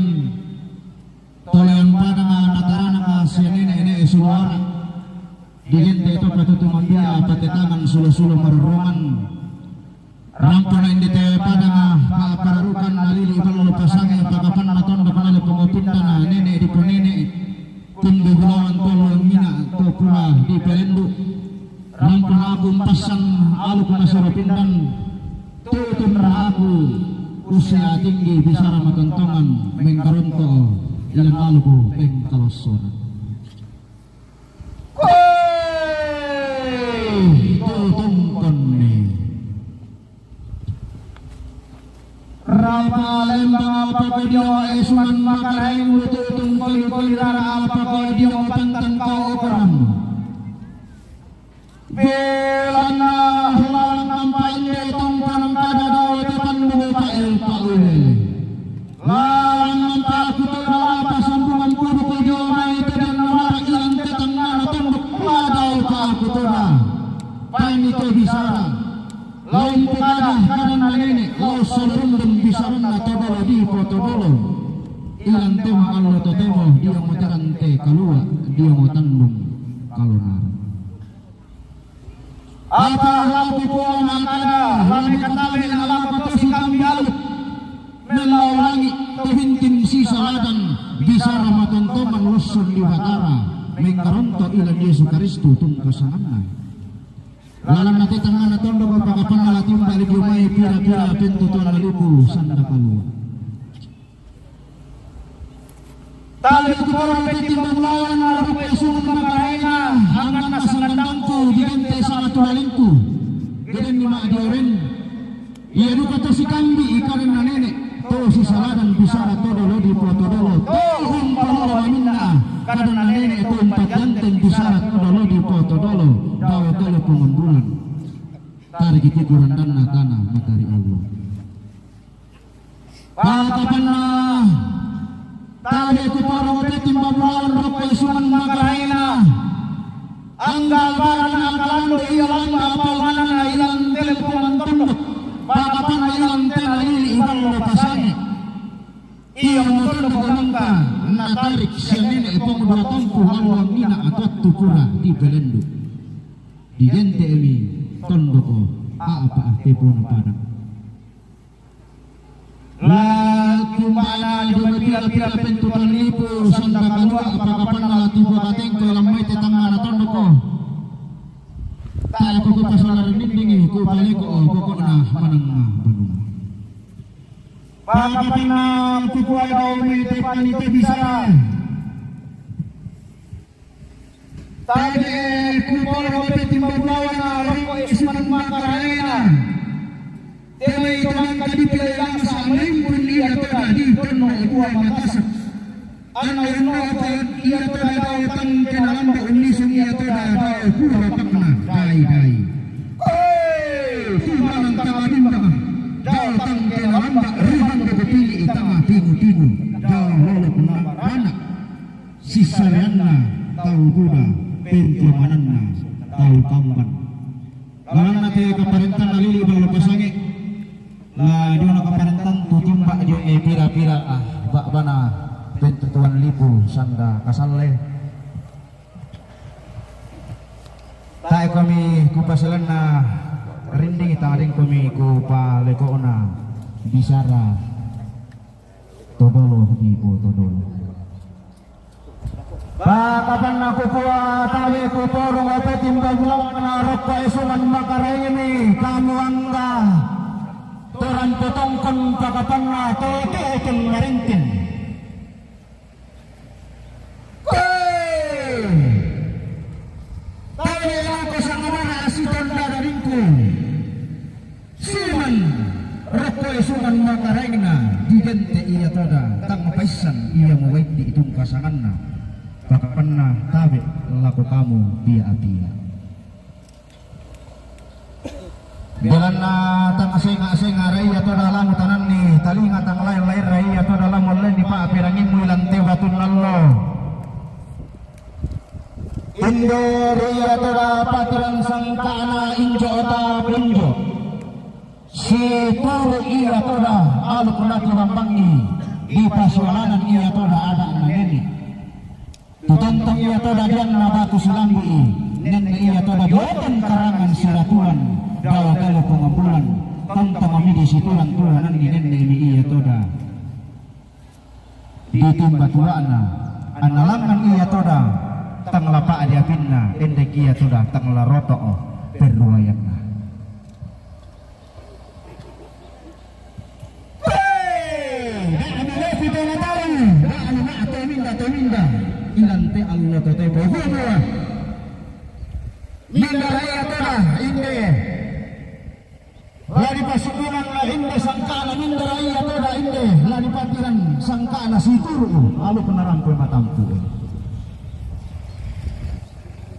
Toleang padanga nataranaka sia nene-nene suloara. Digente toppa tutu mambia patetangan sulo-sulo marorrongan. Rampona inde te padanga pa'pararukang nalili ballo pasange pakapanna tondok nale pongopintana nene diponene. Tumbu bulawan tollo mina to pura di pelendu. Rampona aku mpassan aluku masero pindan. Tutunra aku usia tinggi bisara matontongan mengkaronto ilang aluku pengkalossoran. Koi tutungkonni. Rapa lembang apa kau dia esungan makaraeng lututung koli-koli rara apa kau dia pantan kau okoran. Belanna lalang nampa inde tongko nangkada dao tepannu pael paulele. Lalang nampa aku tolala pasambungan kudu kau dia mai tedan namara ilang tetangana tondok pula dao pa aku toda. Paini kau bisara. Laung pokada kadanna nene, lao solorundung bisaranna todolo di potodolo. Ilang tema allo totemo dia moterante kalua, dia motandung kalonara. Apa lao kupua mangkada, lame katale na lako tosi kami alu. Melao langi, tohintin sisa ladang, bisara matontongan losson di Batara, mengkaronto ilang Yesu Karistu tungkasanganna. Lalang nate tangngana tondok pakapanna latimba ligi mai pira-pira pentu tuan lipu sanda kalua. Tali ku poro pe timbang lawan na rupai sunung makaraena, angkanna sangandangku, digente sama tulalingku. Gedenni ma dioren. Ia duka to sikambi i kadanna nene, to sisaladan bisara todolo di potodolo, to umpalolo maminna, kadanna nene, to umpajanteng bisara todolo di potodolo, dao tele pongambulan. Tariki tiku randanna tana matari allo. Patapanna, tabe ku poro peting babulawan rokko isungan makaraena. Anggal barana angkalando ia lamba pawanana ilang tele pongan tondok. Patapanna ilang tena lili iballo pasange. Ia motondok mangka natarik sia nene pong dua tongku lalu angina atau tukura di pelendu. Digente emi tondoko apa tepona padang. La kumbana jomai pira-pira pentu talipu sanda kalua apa kapanna latipu katengko lamai tetangana tondoko. Tala kuku pasala rindingi ku paleko pokokna manang banua. Pakapanna kukuai daumi tepani te bisara. Tabe ku poro pe timbang bulawana rokko isungan makaraena. Temai tonang kadipi langsa melimpun ia toda di tonno dua matasak. Anna unno apa ia toda dao tangke nalamba unnisung ia toda dao pura pakna dai-dai. Oi, timbang tama bimbang dao tangke nalamba rihang doko pili tama pingu-pingu dao lolok na bana. Sissareanna tau buda, perjuanganna tau tamban. Lalanna te kaparentanna lili ballo pasange. La diona kaparentan tu timba jomai pira-pira ah bak bana pentutuan lipu sanda kasalle. Tae komi kupasalanna rinding tading komi kupalekona bisara todolo di potodolo. Pakapanna kukua tabe kuporong ope timbang bulawana rokko esungan makaraengmi kamu angga. Torang potongkon pakapanna teke ekeng marintin. Koe! Tabe lako sangamana asitonda daringku. Siman rokko esungan makaraengna digente ia toda tang mapaissan ia mubaiti itungkasanganna. Pakapenna tabe' lako kamu pia-pia. Belanna tang senga'-senga' rai iya toda lamu tananni, talinga tang lain-lain rai iya toda lamu allenni pa'perangimmu ilante batunna allo. Inde ri iya toda patirang sangka'na injo ta punjo. Situru' iya toda aluk natirang bangngi, dipasialanan iya toda ada'na nene'. Tutontong iya toda dianna batu silambi'i, nenne' iya toda diotong karangan siratuan, dawa gale pongambulan, tontong midi situran tuananni nenne'mi iya toda. Ditimba tua'na, annalangngang iya toda, tang lapa'di apinna, endek iya toda, tang laroto'o perruayanna. Weh, da'na malepi tena tau, da'na ma'a tau minda, tau minda. Ilante allo tau tau bua-bua. Minda raya toda, inde. La dipasukkungang inde sangka'na minda raya toda inde, la dipatirang sangka'na situru', aluk narangkoi matampu'.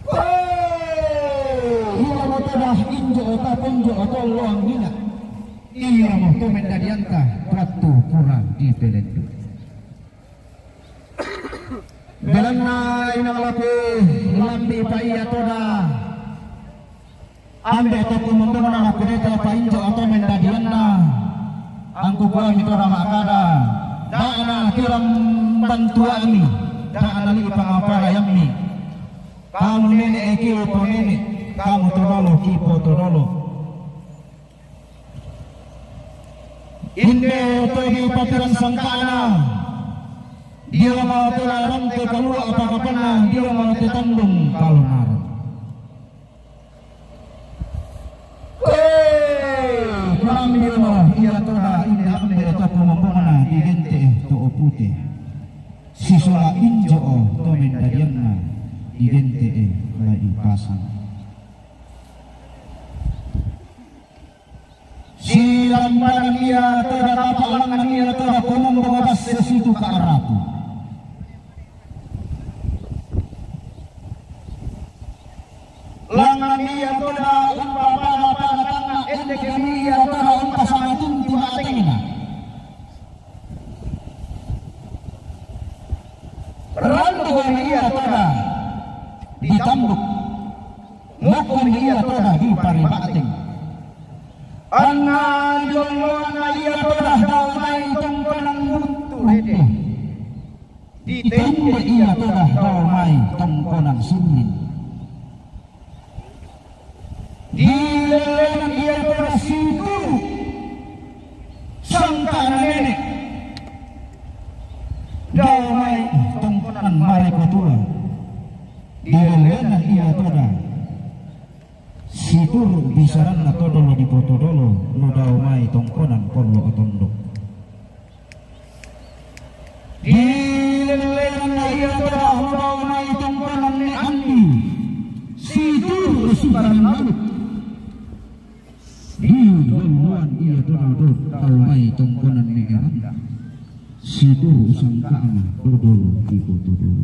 Weh, iamo toda injo ta ponjo tolloang nina. Iamo to mendadianta wattu pura dipelendu. Belanna inang lapi lambi pa iya toda. Ambe' tokko mombongna lapi dete pa injo to mendadianna. Angkukuami toda ma'kada, da'na kirang bantuami, da'na li'pa ngapalayammi. Kamu nene' kipo nene', kamu todolo kipo todolo. Inde to dipatirang sangka'na, diamo tola rante kalua' pakapanna, diamo te tandung kalonara. Weh, kurang diamo iya toda inde ambe' tokko mombongna digente'e to'o pute. Sisola injo to mendadianna digente'e lai pasang. Silambanang iya toda kapa'langngang iya toda pomombonga basse situ ka'rapu. Langngang iya toda umpapada-pada tangnga, endekemi iya toda umpasanga tuntu atengna. Randukami iya toda ditambuk. Mukkumi iya toda dipariba'teng. Anna dilolloanna iya toda daumai tongkonang buntu rede. Ditende iya toda daumai tongkonang sirring. Dilellenang iya toda situru' sangka'na nene'. Daumai tongkonang marekotua. Dilellenang iya toda situru' bisaranna todolo dipotodolo, nu daumai tongkonang pollo otondo. Dilellenanna iya toda nu daumai tongkonang ne Andi, situru' sibarang lalu. Dilolloang iya toda daumai tongkonang ne Eranda, situru' sangka'na todolo dipotodolo.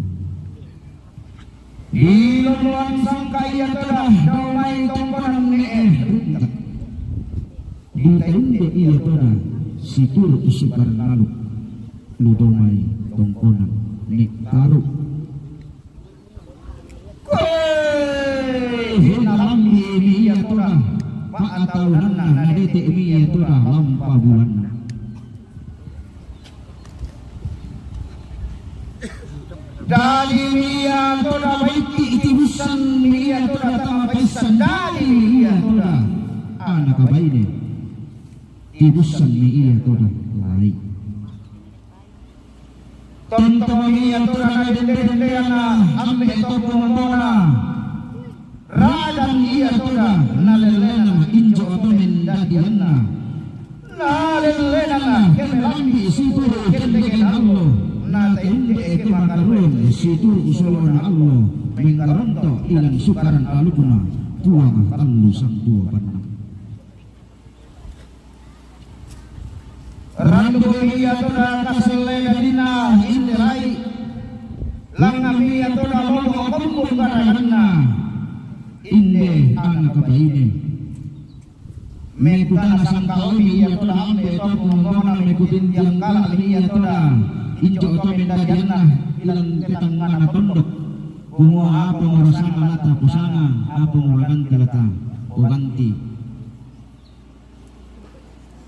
Dilolloang sangka iya toda daumai tongkonang ne Eranda. Ditende iya toda situru' sibarang lalu, nu daumai tongkonang ne Karu'. Weh, nalambi'mi iya toda pa'taunanna, nadete'mi iya toda lampa bulanna. Dalimi iya toda baitti, tibussanmi iya toda tama paissan, dalimi iya toda anaka baine, tibussanmi iya toda lai. Tontongi iya toda nadende-dendeanna ambe' toko mombongna. Rajang iya toda nalellenang injo oto mendadianna. Nalellenang keme lambi' situru' kendekeng allo, natende keme karuang situru' solo'na allo, mengkaronto' ilang sukaran alukna Puang tallu sangpulo panna. Randukimi iya toda kaselle dadinna inde lai. Langngan mi iya toda lobo' kombong garaganna, inde ana' kabaine. Mekutana sangka'omi iya toda ambe' to kumombongna, mekutintiang kala'mi iya toda injo' oto mendadianna ilang te tangngana tondok. Kumua apa morasanga lata kusanga, apa moraganti lata kuganti.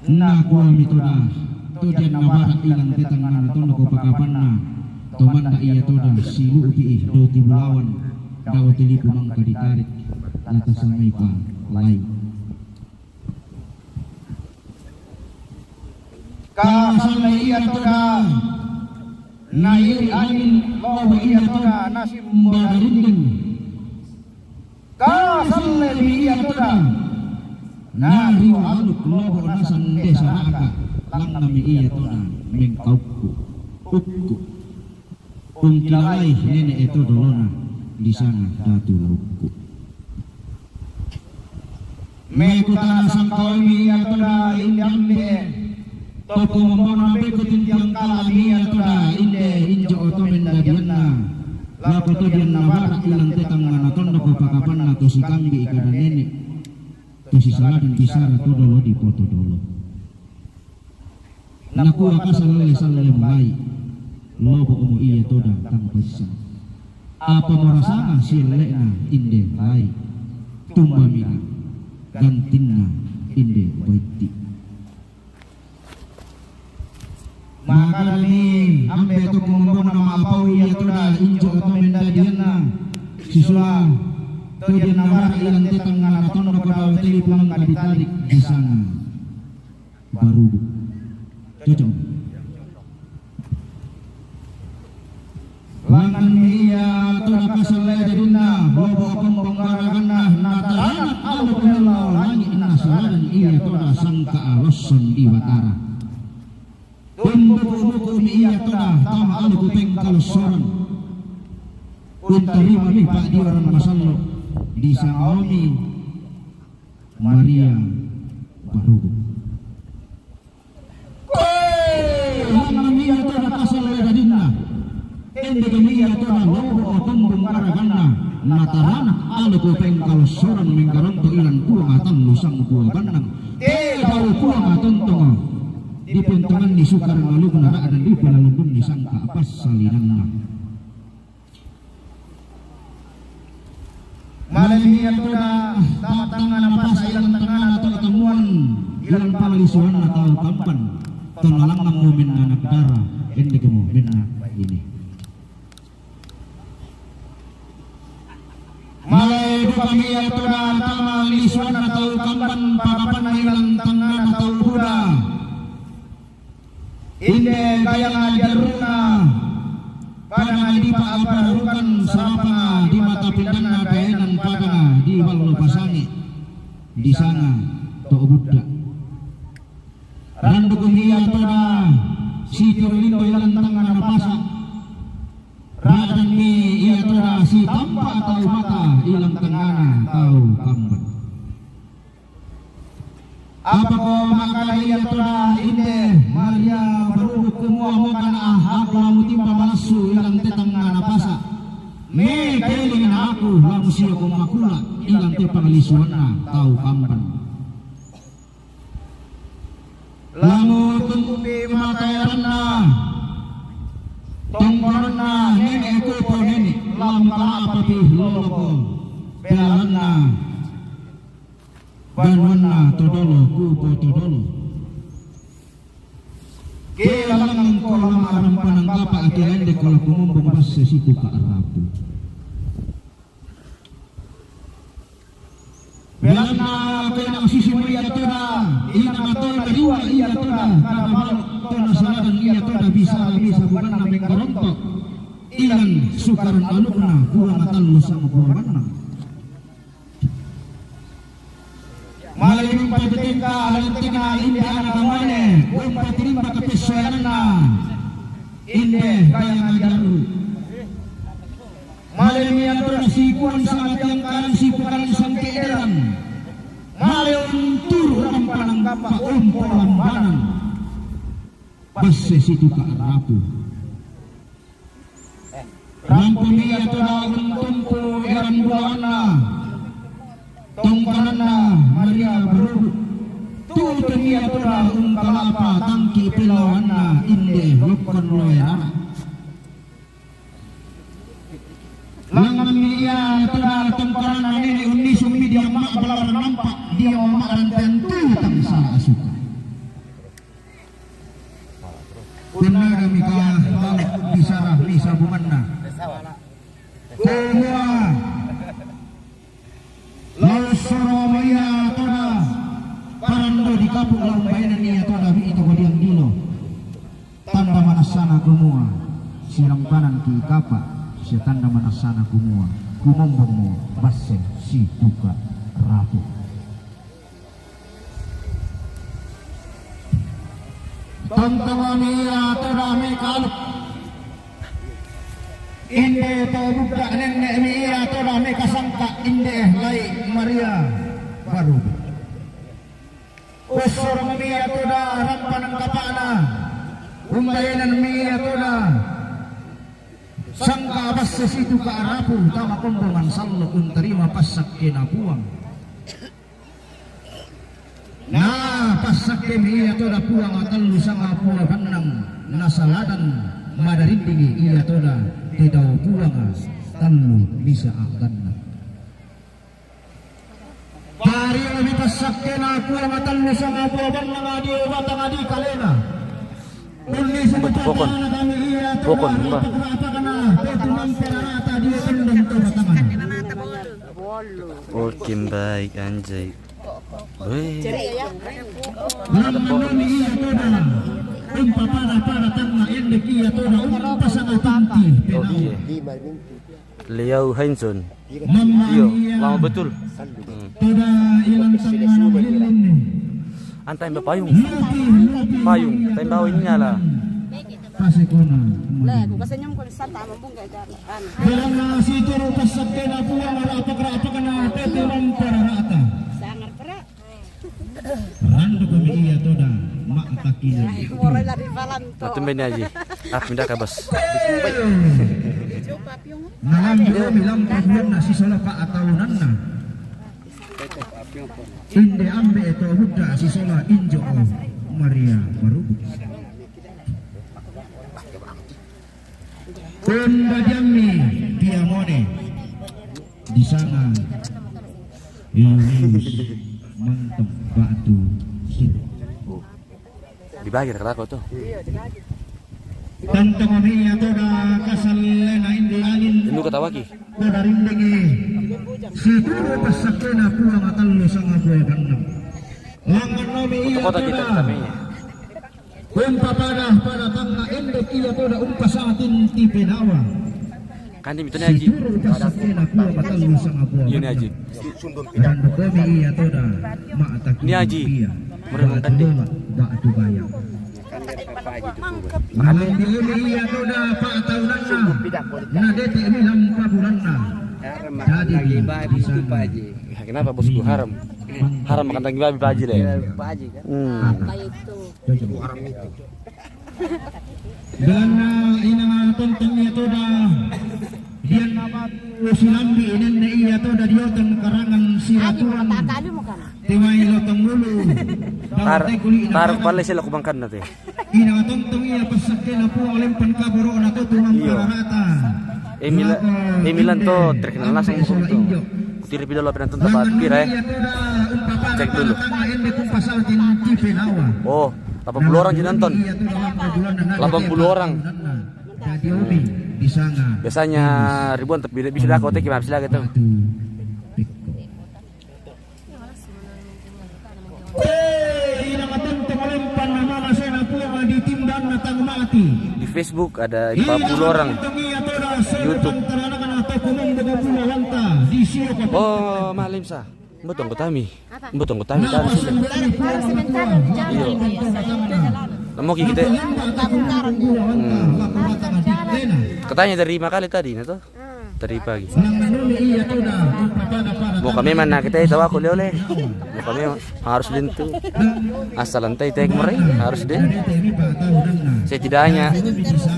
Nakuami toda, to janna bara' ilang te tangngana tondok pakapanna, to manna iya toda silu'pi'i doti bulawan, dao telipu mangka ditarik, lata samaipa lai. Kasalle iya toda, na iri anging lobo' iya toda, na simbada rinding. Kasalle mi iya toda, na rio aluk lobo' na sande sara'ka, langngan mi iya toda mengkaukku, ukku. Ungkilalai nene'e to dolona, disanga datu laukku. Mekutana sangka'omi iya toda inde ambe', to kumombongna, mekutintiang kala'mi iya toda inde injo' oto mendadianna, lako to janna bara' ilang te tangngana tondok pakapanna, to sikambi'i kada nene', to sisaladang bisara to dolo dipoto dolo. Nakua kasalle-salle mulai, lobo'mo iya toda tang paissang. Apa morasanga sielle'na inde lai, tumbamina gantinna inde baitti. Makadami ambe' to kumombongna, ma'apau iya toda injo' oto mendadianna, sisula to janna bara' ilang te tangngana tondok dao telipu mangka ditarik, disanga Barubu. Cocok. Langngan mi iya toda kasalle dadinna, lobo' kombong garaganna, na taranak aluk mellau langi', na saladang iya toda sangka' alosson di batara. Tumbuku-buku mi iya toda tama aluk pengkalossoran. Untarima mi pa'diorang masallo', disangaomi Maria Barubu. Koe, langngan mi iya toda kasalle dadinna. Endeke mi iya toda lobo' kombong garaganna, na taranak aluk pengkalossoran mengkaronto' ilang Puang atallu sangbua bannang. Tedau Puang atontongo, dipentonganni sukarang alukna ra'dang dipelalungunni sangka' passalinanna. Malemi iya toda tama tangngana pasa' ilang tangngana to tammuang ilang panglisuanna tau Kamban, to nalangngammo menna anak dara, endekmo menna baine. Malae dukami iya toda tama lisuanna tau Kamban, pakapanna ilang tangngana tau Buda. Inde gayang ajarruna, padanga dipa'aparukan sarapanga di mata pindanna daenang, padanga di ballo pasange, disanga to budda. Randukmi iya toda sitiro lindo ilang tangngana pasa', ra'dangmi iya toda sitampa tau mata ilang tangngana tau Kamban. Apako makkada iya toda inde Maria Barubu, kumua mokana aku lamutimba malassu ilang te tangngana pasa'? Me kaelingi aku lamusioko makula' ilang te panglisuanna tau Kamban. Lamutumpupi makaeranna tongkoranna nene' kupo nene', lamukala'papi loloko pealanna banuanna todolo kupo todolo. Kelalangko lama'rampanang kapa' ake endekko lakumombong basse situka' rapu. Belanna ko inang sisimo iya toda, inang atau nariwa iya toda, kada balo' to nasaladang iya toda bisa-bisa bukanna mengkaronto' ilang sukarang alukna Puang atallu sangbua bannang. Male umpatitengka alantinna inde ana' kamuane, umpatirimba kapessoyanganna inde kayang ajarru. Malemi anrona sikuang sangatiang kanang sipukanang sangke'deran. Male unturu' rampanang kappa' umpo lambanang. Basse situka' rapu. Rampo mi iya toda untumpu eran bulanna. Tongkananna Maria Barubu. Tutu mi iya toda ungkalapa tangki pelawanna inde lokkon loerana. Langan mi iya toda tongkananna nene unnisung mi dia ma balara nampa dia ma rantean tu tang sala asuka. Punna kami ka lau bisara mi sabunganna. Kumua lau soro mo iya toda parando di kapung lau bainenna iya toda wi toko diang dilo. Tanda manassana kumua sirampanan ki kapa sia tanda manassana kumua kumombongmo basse situka rapu. Tongtongami iya toda me kalu. Inde to budda nenne'mi iya toda me kasangka inde lai Maria baru. Ussorongmi iya toda rampanang kapa'na. Umbaenanmi iya toda sangka basse situka rapu tama kombongan sallo untarima passakkena Puang. Na passakkemi iya toda Puang tallu sanga pua bannang nasaladang madarindingi iya toda titau Puang tallu bisa agannang. Pariolomi passakkena Puang tallu sanga pua bannang adi obatang adi kalena. Unni sumutana kami iya toda pokon, Mbah. Apakana tetu mamperarata dia tendang tobatangana. Oke, baik, anjay. Weh. Lamma nomi iya toda umpa pada-pada tangnga endek iya toda umpa sanga tanti. Oh, iya. Leo Hanson. Mamma iya. Lama betul. Toda ilang tangnga nomi lillinni. Antai mbak payung. Payung, tai bawa ini nyala. Pasekona. Lah, ku kasenyum ku santa mambungka jari. Belanna situru passakkena Puang ra'pak-ra'pakna tette mampararata. Sangar pera. Randukomi iya toda ma'takile. Ora lari balanto. Atumbe ni aji. Ah, pindah ka bos. Nalambi omi lampa bulanna sisola pa'taunanna. Inde ambe to budda sisola injo o Maria barubu. Pembadiammi Piamone di sana Ius mantong batu sini. Dibagi raka-raka tu. Tantang mia toda kasallena inde alin. Inu katawaki. Toda rindengi. Situru passakkena Puang tallu sanga pua bannang. Langan nomi iya toda. Umpa pada-pada tangnga endek iya toda umpa satin tipenawa. Kan di mitone aji. Iya ni aji. Iya toda. Ni aji. Mereka kan di. Batu bayang. Malam di iya toda pa'taunanna. Na dete mi lampa bulanna. Jadi di sana. Kenapa bosku haram? Haram makan daging babi Pak Haji le. Pak Haji kan? Hmm. Belanna inang tontong iya toda. Dian silambi inenne iya toda dioteng karangan siratuan. Timai lotong lulu. Tar, tar palle sila kubangkanna te. Inang tontong iya passakkena Puang lempan kaboro'na to tumang rata. Emilan to terkenal langsung hukum tu. Kutiri pidol apa nonton tempat pira ya? Cek dulu. Oh, delapan puluh orang yang nonton. Delapan puluh orang. Biasanya ribuan tapi bisa dah kotek gimana sih gitu. Di Facebook ada empat puluh orang. YouTube. Oh, malim sa. Mbotong kotami. Mbotong kotami. Iya. Namo kita. Katanya dari lima kali tadi, nah, toh? Tadi pagi. Moka memang na kita tahu aku leo le. Moka memang harus den tu. Asal lantai tek merai harus den. Setidaknya,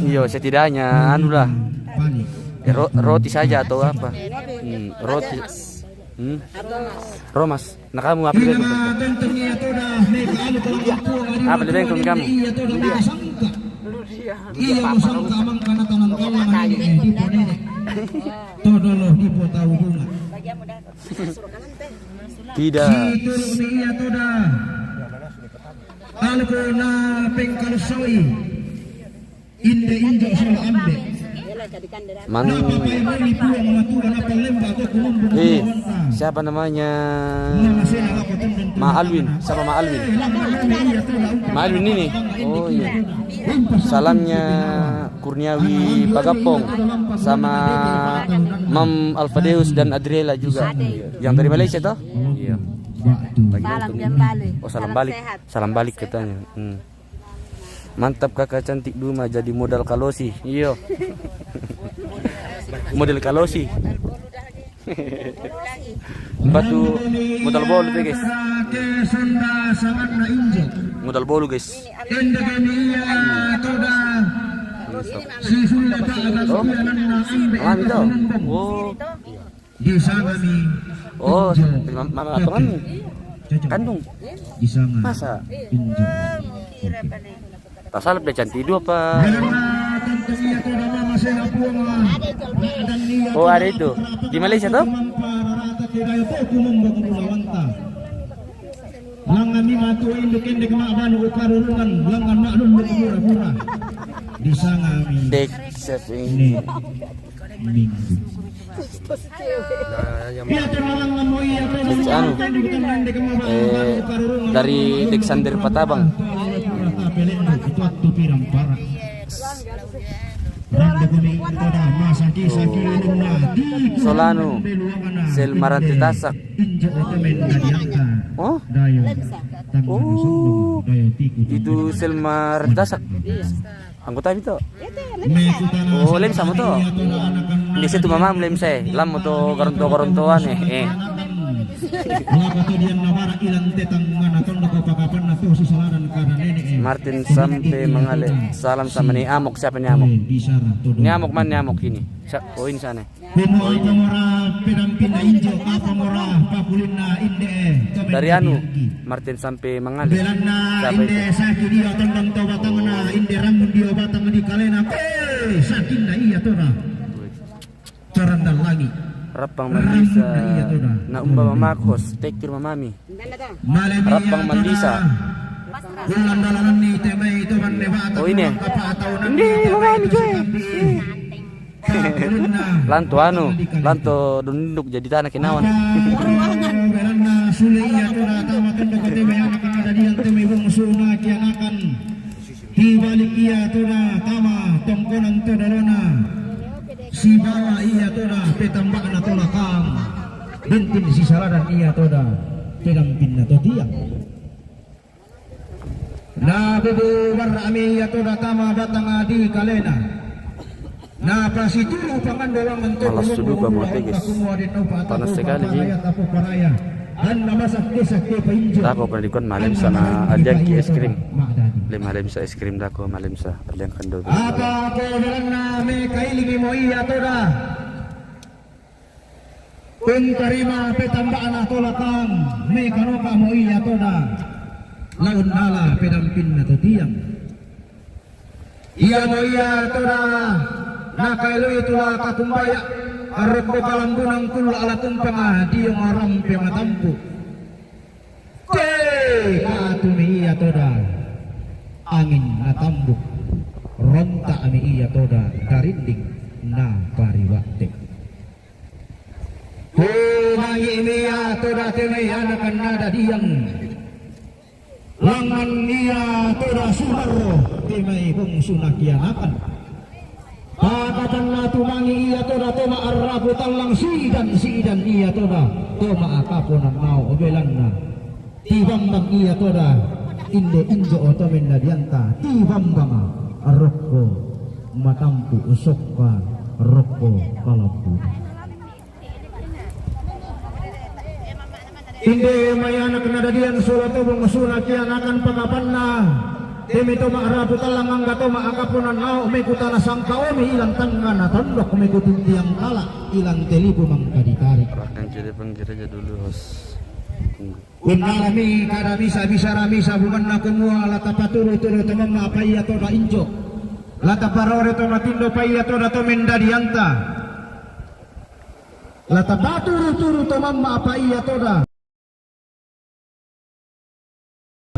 iyo, setidaknya anulah. Ro- roti saja atau apa? Hmm, roti. Hmm? Romas. Nah, kamu apa lebih? Apa lebih kamu? Iya, musang kamang kana tanang kala nang ini, eh, di ponene. Todolo di potau bunga. Tidak. Iya, toda. Alko na pengkalusoi. Inde injo solo ambe. Man. Napa paimoni Puang Matua napa lemba ko kulumbung. Eh, siapa namanya? Ma Alwin, siapa Ma Alwin? Ma Alwin ini. Oh iya. Salamnya Kurniawi Pagappong sama Mam Alfadeus dan Adriela juga. Yang dari Malaysia toh? Iya. Salam jambale. Oh, salam balik. Salam balik katanya. Hmm. Mantap, Kakak cantik Duma jadi modal kalosi. Iyo. Model kalosi. Batu modal bolu tuh, guys. Modal bolu, guys. Oh, mami tuh. Oh. Di sana mi. Oh, mama apa mami? Kandung. Di sana. Masa? Injo. Pasal udah cantik dua apa? Oh, ada itu. Di Malaysia tuh? Langan ni matu induk-induk mak banu ukarurungan, langan mak lulu mura-mura. Di sana mi. Dek, ini. Minggu. Nah, yang anu, eh, dari Dexander Patabang. Solanu, Selma Rantitasak. Oh? Oh, itu Selma Rantitasak. Anggota itu. Oh, Lemsa mo to. Di situ mamam Lemsa, eh. Lam mo to karonto-karontoan, eh. Eh. Martin sampai Mangale. Salam sama ni Amok. Siapa ni Amok? Ni Amok man ni Amok ini? Sa- oh, ini sana. Dari anu, Martin sampai Mangale. Siapa itu? Rappang Mandisa. Na umba mamakos, tektir mamami. Rappang Mandisa. Oh, ini. Ini mamami, coy. Lanto anu, lanto dunduk jadi tanah kinawan. Beranna sule iya toda tama tondok T V anak-anak dadian T V bung suna kianakan. Di balik iya toda tama tongkonan toda rona. Sibawa iya toda petambakna tola kang. Bintin sisaladan iya toda pedampinna totiang. Na bubu barra'mi iya toda tama batanga di kalena. Na pasituru pangando langan to. Malas sudu pa mo teges. Panas sekali ji. Anna masakke-sakke painjo. Tako pa dikon malem sana adiangki es krim. Lem malem sa es krim dako malem sa adiangkan do. Apa ko belanna me kailingi mo iya toda. Pengkarima petamba'na tolakang, mekanoka mo iya toda, laun nala pedampinna totiang. Iya mo iya toda, nakaeloi tula kakumbaya, arokko kalambunang kulla ala tumpanga diong arampe matampu. Te katumi iya toda, angin natambuk, rontakmi iya toda, darinding na pariwatte. Tumangi'mi iya toda temai anakanna dadiang. Langngan iya toda sumarro temai bungsu nakianakan. Pakatanna tumangi iya toda toma arrapu tallang sidan-sidan iya toda toma akapo nannao belanna. Tibambang iya toda inde injo otomenna dianta tibambanga rokko matampu usokka rokko kalampu. Inde mai anak nadadian solo tobong suna kianakan pakapanna. Temi to ma'rapu tallang angga to ma'akapunan nao' mekutana sangka omi ilan tangngana tondok mekutintiang kala' ilan telipu mangka ditarik. Rakan jadi penggereja dulu, Hos. Kunnalami kada misa-, bisara misa bumanna kumua la tapaturu-turu to mamma' apa ia toda injo'. La taparore to matindo pa ia toda to mendadianta. La tapaturu-turu to mamma' apa ia toda.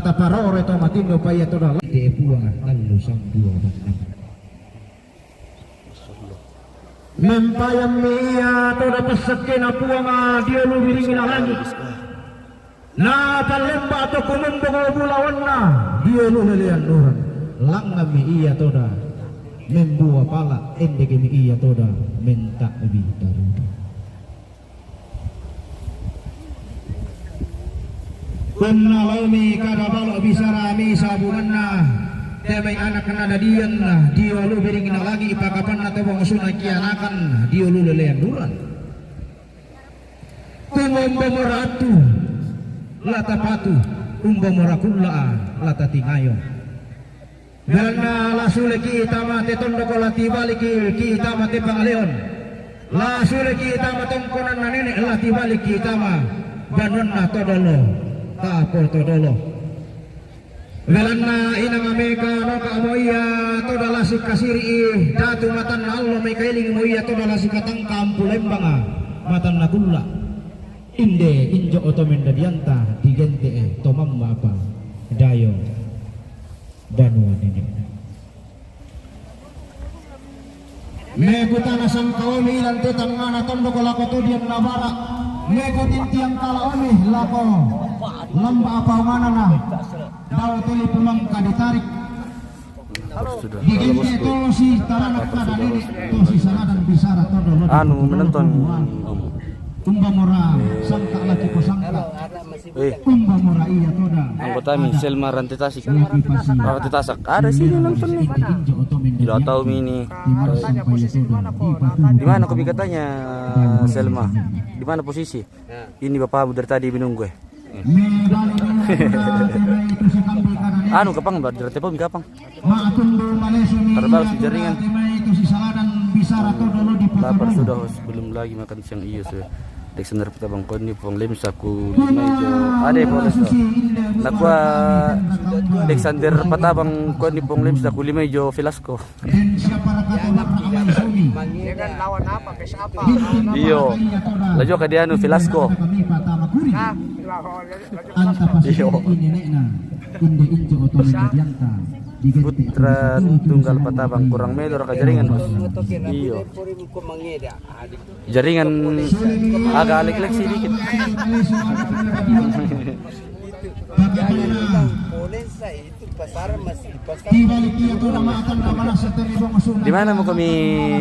La taparore to matindo pa ia toda la de puanga tallu sambua bannang. Mempayammi ia toda passakkena Puanga dio lu biringna langi'. Na pallemba to kumombongo bulawanna dio lu lelean urang. Langngammi ia toda membua pala', endekemi ia toda menta'bi tarudu. Punna laomi kada balo' bisara misa bumanna te mai anak nadadian dio lu biringna langi' pakapanna to bongsu nakianakan dio lu lelean urang. Kumombomora attu la tapatu, umbomora kulla'a la tatingayo. Belanna la suleki' tama te tondoko la tibaliki ki' tama te pangaleon. La suleki' tama tongkonanna nene' la tibaliki' tama banuanna todolo, tapo todolo. Belanna inang ameka noka'mo ia toda la sikasiri'i datu matanna allo, mekailingmo ia toda la sikatangka ampu lembanga matanna kulla'. Inde injo oto mendadianta digente'e to mamma apa dayo banua nene'. Mekutana sangka omi ilan te tangngana tondoko lako to dianna bara'. Mekutintiang kala' omi lako lamba' apaunganana dao tuli pumangka ditarik. Digente to si tarana kada nene' to si saradan bisara todo lo anu menonton. Umbamora sangka laki ko sangka. Eh, Umbamora ia toda. Anggotami Selma Rantai Tasik. Rantai Tasak. Ada sini nonton nih. Tidak tahu mi ini. Di mana kopi katanya, Selma? Di mana posisi? Ini bapakmu dari tadi menunggu, eh. Anu, kapang ba, dari telepon kapang. Terbang si jaringan. Lapar sudah, Hos, belum lagi makan siang. Iya, sudah. Alexander Patabang, kau ni Puang Lemsa ku lima ijo. Ada, Puang Lemsa. Nakua Alexander Patabang, kau ni Puang Lemsa ku lima ijo Velasco. Iyo. Lajo ka dia anu Velasco. Iyo. Putra Tunggal Patabang, kurang melo raka jaringan, Bos. Iyo. Jaringan agak alek-alek sedikit. Di mana mo kami,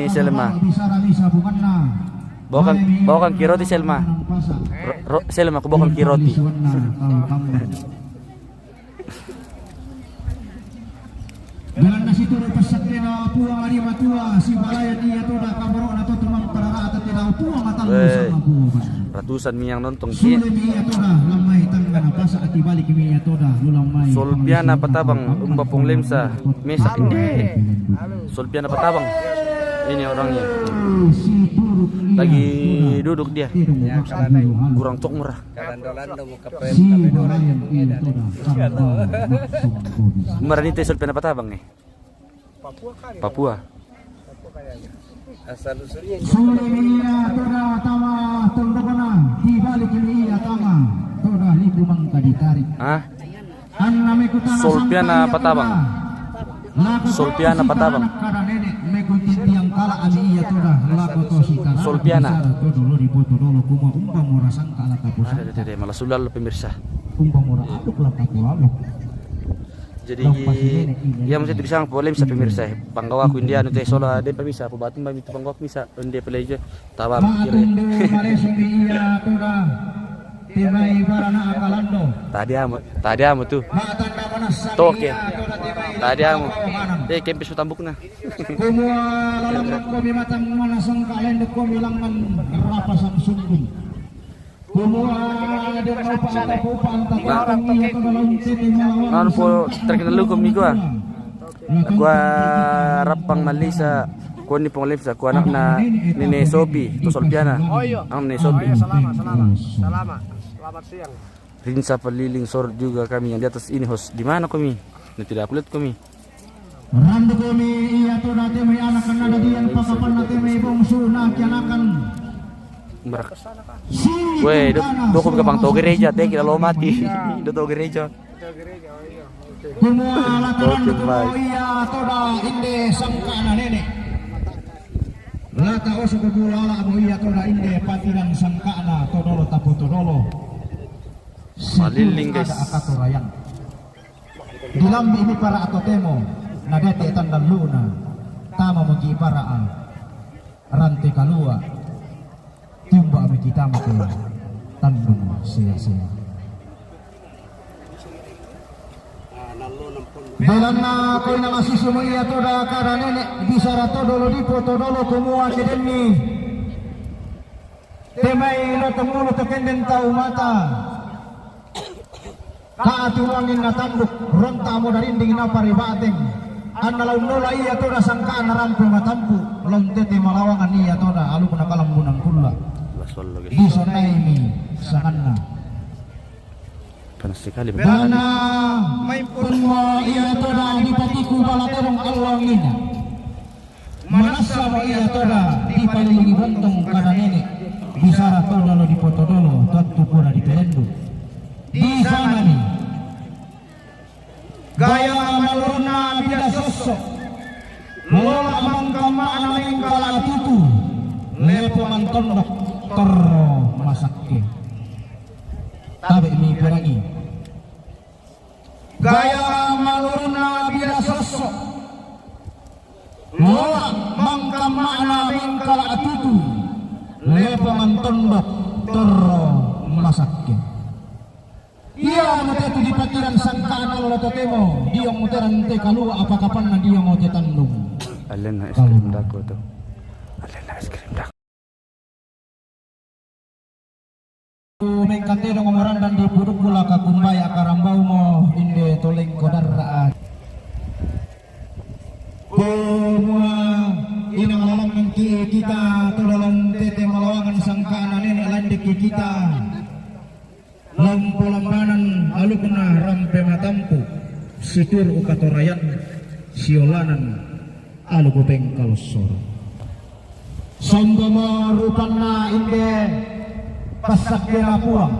Selma? Bokang, bokang ki roti, Selma. Ro-, ro-, Selma, ku bokang ki roti. Belanna situru' passakkena Puang ri matua sibalayan ia toda kaboro'na to tumampa rara'ta tenau Puang atallu sama Puang. Ratusan mi yang nonton ki. Sulemi ia toda lammai tangga napasa ati balikmi ia toda lu lammai. Solpiana Patabang, umba Puang Lemsa. Mesak inde. Solpiana Patabang. Ini orangnya. Lagi duduk dia. Kurang tok murah. Marani te Solpiana Patabang, eh. Papua. Sule mi ia toda tama tondokna, di balik mi ia tama toda liku mangka ditarik. Hah? Solpiana Patabang. Solpiana Patabang. Solpiana. Ada, ada, ada, malah sulal, pemirsa. Jadi, iya, maksudnya bisa polem sa, pemirsa. Panggawaku india anu te sola de pamisa, apa batin bami tu panggawaku misa, onde pelejo. Tawang kira. Tadi amo, tadi amo tu. Toke. Tadi amo. Eh, kempis tambukna. Kumua lalang komi matang mana sangka lendek komi langan rapasang sungkung. Naon po terkena luko mi kua? Kua Rappang Malisa, kua ni Pongolipsa, kua anakna Nene Sopi, to Solpiana. Oh, iyo. Anakna Nene Sopi. Oh, iyo, salama, salama. Salama. Selamat siang. Rinsa Paliling, Sorot juga kami yang di atas ini, host. Di mana kami? Ini tidak kulihat kami. Randu kami iya toda teme anak kan ada dian pakapan na teme bongsu na kianakan. Merak. Weh, do, do ko bang to gereja, te kira lo mati. Do to gereja. Kumua lataran. Oke, kumua baik. Iya toda inde sangkana nene. Lata oso ko bulala mo iya toda inde patiran sangkana todolo tapo todolo. Maliling, guys. Ada akatorayan. Dilambi mi para atotemo, na dete tanda luna, tama mo ki para a, rante kalua, timba mi kita mo ke, tandung sia-sia. Belanna ko ina masusu mo iya toda kada nene, bisara todolo dipo todolo kumua kedenni. Temai lo tengulu tekenden tau mata. Kaati wangin na tanduk, ronta mo darinding na paribateng. Anna laun nola iya toda sangka na rampe matampu, laun tete malawangan iya toda, aluk na kalambunan kulla. Bisonai mi sanganna. Panas sekali. Belanna main pun mo iya toda dipatiku bala terong alwangina. Manassa mo iya toda dipalilingi bontong kada nene, bisara todolo dipo todolo, tontu pura dipelendu. Di sana ni. Gaya malurunna bida sosso. Lola mangkamana mengkala tutu. Lepo mantondok torro masakke. Tabe mi perangi. Gaya malurunna bida sosso. Lola mangkamana mengkala tutu. Lepo mantondok torro masakke. Iya mo tetu di patiran sangkaan Allah totemo, dia mo terante kalua apa kapanna dia mo tetandung. Alena es krim dako tu. Alena es krim dako. Mengkate dong morandan di puduk kula kakumbai akarambau mo inde toleng kodarra. Kumua inang lalang ki kita to dalam tete malawangan sangkaan nene landek ki kita. Lampu lambanan alukna rampe matampu, situr ukatorayan, siolanan aluku pengkal soro. Sombo mo rupanna inde passakke lapuang.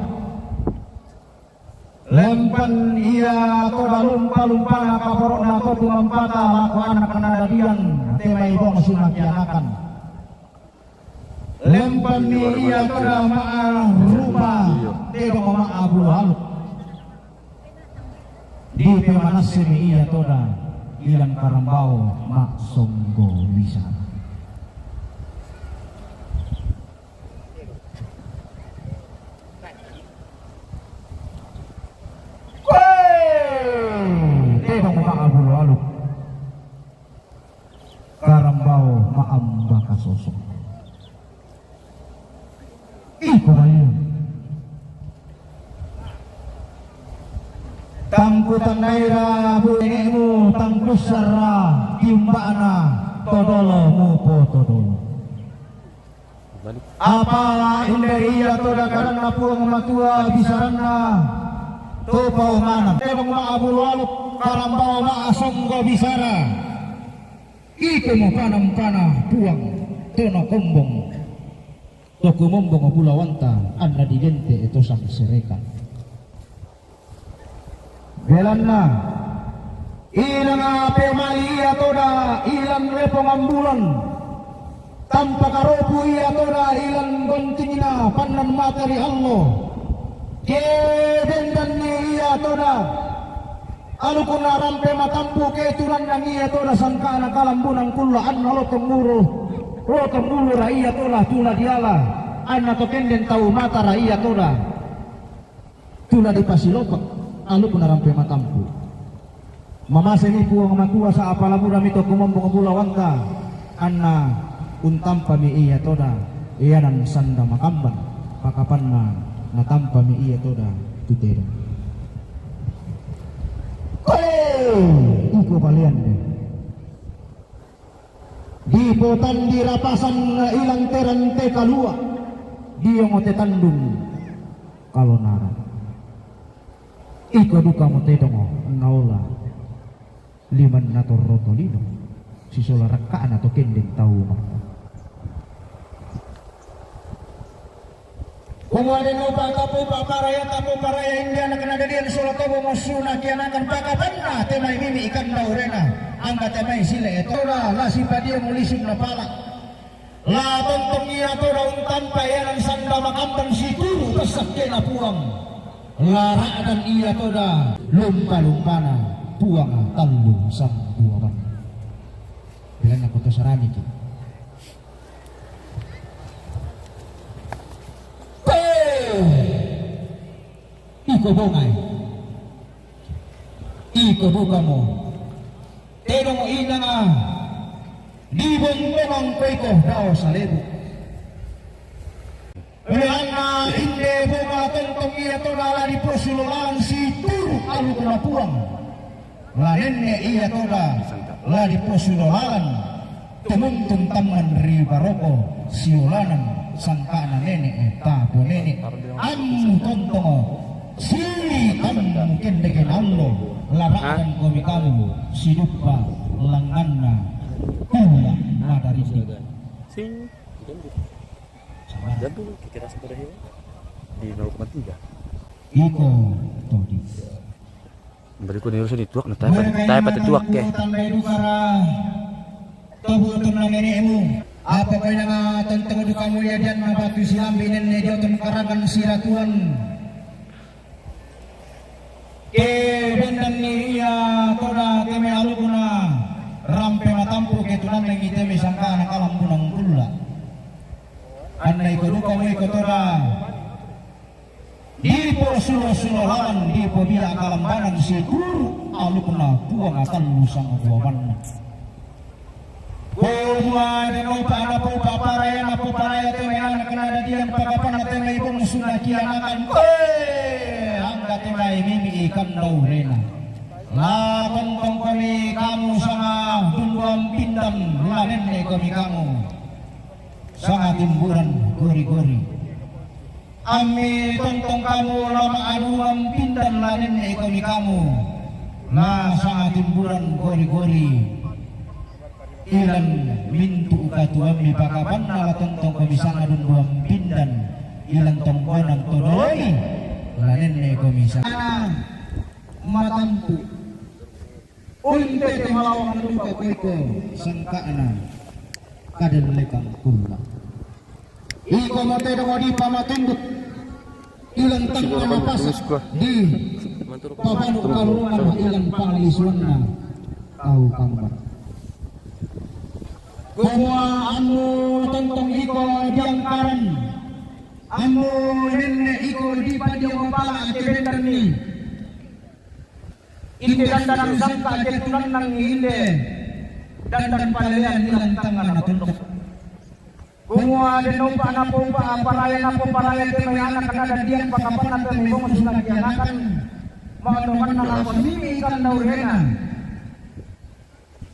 Lempan iya toda lumpa-lumpana kaporokna totu mampata lako anak nadadian, temai bong sunakianakan. Lempan ni iya toda ma'a rupa, tedong ma'a bulu aluk. Di pemanassi ni iya toda ilang karambau ma songgo bisa. Tedong ma'a bulu aluk. Karambau ma'amba kasoso. Iko bayu. Tangku tandaira bu nenekmu tangku sarra tiumbana todolo mupo todolo. Apa inde iya toda karanna puang matua bisaranna topa omanan. Tebong ma'a bulu aluk karambau ma'a songgo bisara. Iko mo panam-pana puang tono kombong. Toko mombong bulawanta anna digente etosang sereka. Belanna inanga pemali iya toda ilan lepongan bulan. Tanpa karopu iya toda ilan gontingina pannan mata ri allo. Ke bendanni iya toda. Alukunna rampe matampu ke tunanna ngia toda sangkana kalambunan kulla anna lotong muru. Lotong muru ra iya toda tula diala. Anna to kenden tau mata ra iya toda. Tula dipasilopak alukunna rampe matampu. Mamaseni puang matua sa apala muda mito kumombong bulawanta. Anna untampami iya toda. Iyanan sanda makamban. Pakapanna. Natampami ia toda tu tedong. Kole! Iko palean de. Dipo tandi rapasan ilang terante kalua. Diongo te tandung kalonara. Iko duka mo tedongo naola. Liman na torro tolino, sisola rakka'na to kendeng tau mappa. Kumua den upa' tapopa paraya, tapopa paraya inde anak nadadian sola tobo mussuna kianakan pakapanna te mai mimi ikan daurena, angka te mai sile e tola la sipadia mulisin napala. La tontong ia toda untampa ianan sanda makamban situru' passakkena Puang. La ra'dan ia toda lumpa-lumpana Puang tallu sambuaban. Bilang aku to saraniki. Iko bongai. Iko dukamo. Tedong inanga dibongkongang koiko dao salebu. Rianna inde bonga tontong ia toda la diposulo lalan situru' alukna Puang. La nenne' ia toda la diposulo lalan. Tumuntun tamman ri baroko siolanan sangka'na nene' e tapo nene'. Ammu tontongo sili tammu kendeke nallo la ra'dan komi kamu siduppa langnganna kulla madarindi. Sing. Sabar. Jatuh, kira-kira sampai dah ini. Di laut mati dah. Iko todi. Bariku ni urusan dituak na tae pa, tae pa tetuak ke. Tandai dukara tobu tonna nene'mu. Apa koi nanga tenteng dukamu ia dianna batu silambi nenne dio tun karagan siratuan. Ke bendanni ia toda ke me alukuna rampe matampu ke tunanna ite me sangkana kalambunan kulla. Anna iko dukamu iko toda. Dipo sulo-sulo lalan, dipo bia kalambanan situru' alukna Puang tallu sambuabanna. Kumua den upa' napoupa' paraya, napoparaya te mai anak nadadian pakapanna te mai bongsunna kianakan. Koe angka te mai mimi ikan daurena. La tontong komi kamu sanga dumbuan pindan, la nenne' komi kamu sanga timburan gori-gori. Ammi tontong kamu la ma'aduang pindan la nenne' komi kamu. La sanga timburan gori-gori. Ilan mintu' katuammi pakapanna la tontong komi sanga dumbuan pindan. Ilan tongkonan todoi la nenne' komi sanga matampu'. Untete malawang duka koiko sangka'na kadellekang kulla. Iko mate dongo di pamatunduk ilan tangga mapasa di papanu karurungan ilan panglisuanna tau kamban. Kumua ammu tontong iko diangkaran, ammu nenne' iko di padio mapala ke bendanni. Inde dandanan sangka ke tunanna inde dandan palelean ilan tangngana tondok. Kumua den upa' napoupa' paraya napoparaya te mai anak nadadian pakapanna te mai bongsunna kianakan. Ma'donganna lako mimi ikan daurena.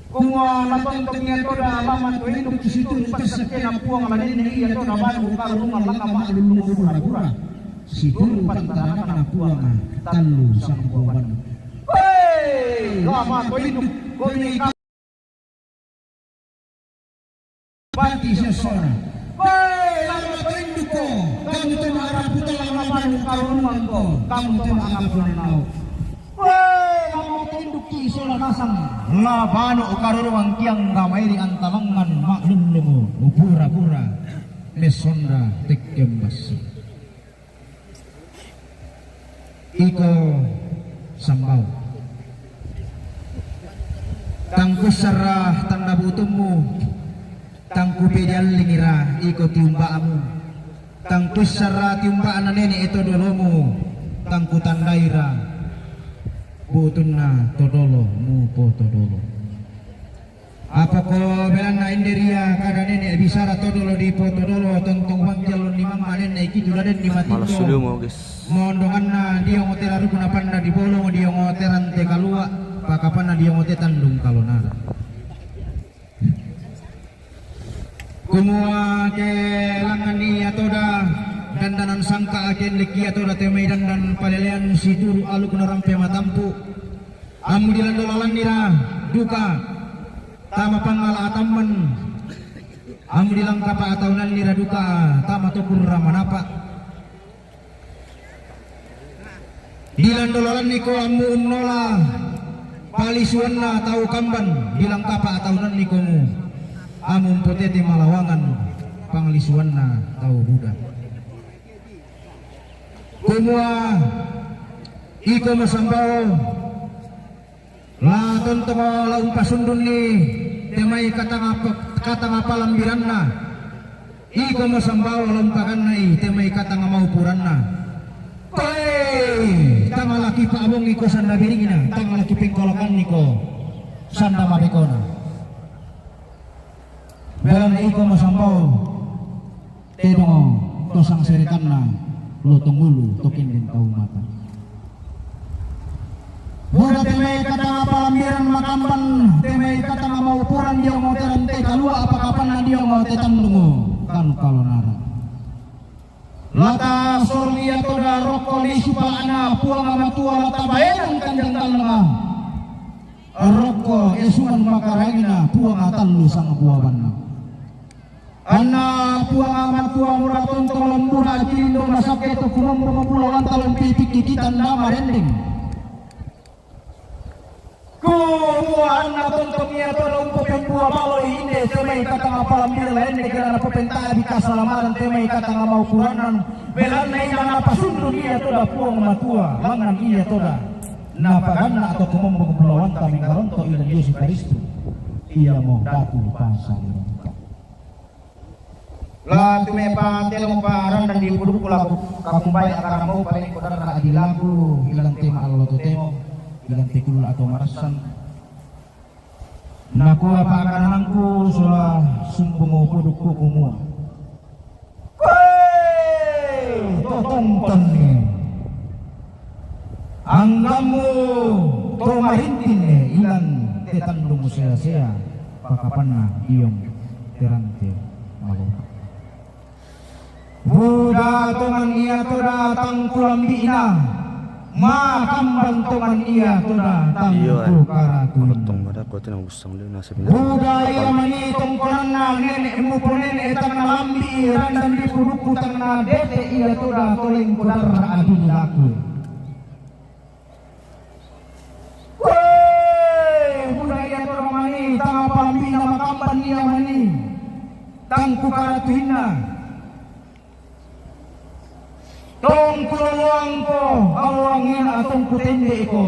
Kumua natontong ia toda lama to induk situru' passakkena Puang la nenne' ia toda balu karungan langa ma'lullu pura-pura. Situru' pantananna Puang tallu sambuaban. Hei, lama to induk komi pati sessona. Hei, lama to indukko, kamu to ma'rapu to lama balu karunganko, kamu to ma'agapunan nau. Wee, lama to indukki sola nasang. La banu karurungang kiang ramai ri antalangngan ma'lullumu, upura-pura, messonda tekkeng bassi. Iko sambau. Tang kuissarra tanda butummu, tang kupediallingira iko tiumba'mu. Tang kuissarra tiumba'na nene' e to dolomu, tang kutandaira butunna to dolo mupoto dolo. Apa ko belanna inde ria kada nene' bisara todolo dipo todolo tontong bangkelo ni mamma nene' ikitu daden ni matindo. Malas sulu mau, guys. Mondonganna dio ngoterarukuna panna di bolong dio ngoterante kalua', pakapanna dio ngote tandung kalonara. Kumua ke langngan ia toda dandanan sangka aken lekkia toda temai dandan palelean situru' aluk narampe matampu'. Ammu di lando lalannira duka tama pangala atammen. Ammu di langkapa ataunannira duka tama tokurra manapa. Di lando lalanniko ammu unnola palisuanna tau kamban, di langkapa ataunannikomu ammu umpotete malawangan panglisuanna tau buda. Kumua iko masambao La tontongo la umpasundunni temai katanga, katanga palambiranna. Iko masambao la umpagannai temai katanga maupuranna. Koe, tanga laki pa'bongiko sanda biringna, tanga laki pengkolakanniko sanda mabekona. Belanna iko masambao tedong to sangserekanna lo tongulu to kenden tau mata. Buda temai katanga palambiran makamban, temai katanga maupuran dio ngoteran te kalua' apa kapanna dio ngote tandungo kan kalonara. Lata sorong ia toda rokko lisu pala'na Puang Matua lata baenan kanjang tallenga. Rokko esungan makarangina Puang tallu sangbuabanna. Anna Puang Matua mura tonto lombuna kilindo masakke to kumombo mabulawanta lompi pikki kitanna marending. Kumua anna tontong ia toda umpopembua baloi inde temai katanga palambira laende kela napopentabi kasalamaran temai katanga maupurannan belanna ina napasundun ia toda Puang Matua langngan ia toda napaganna atau kumombo mabulawanta mengkaronto ila Yesus Kristus. Iamo datu pasal. La tumepa temo pa randan di pudukku laku kakumbai akarambau paling kodarra adilaku ilan tema allo totemo ilan tekulla atau marasan. Nakua pakananku sola sumbungo pudukku kumua. Koe totongkonni. Anggammu to marintinne ilan te tandung sea-sea pakapanna diong terante maloka. Buda tongan ia toda tangkulambi'na, makamban tongan ia toda tangkukaratuin. Buda ia mani tongkonanna nene'mu ponene' tanna lambi'i randan di pudukku tanna dete ia toda toleng kodarra adili laku. Wee, buda ia toda mani tanga palambi'na makamban ia mani tangkukaratuinna. Tongkuloloangko, aloangina tongkutende'ko,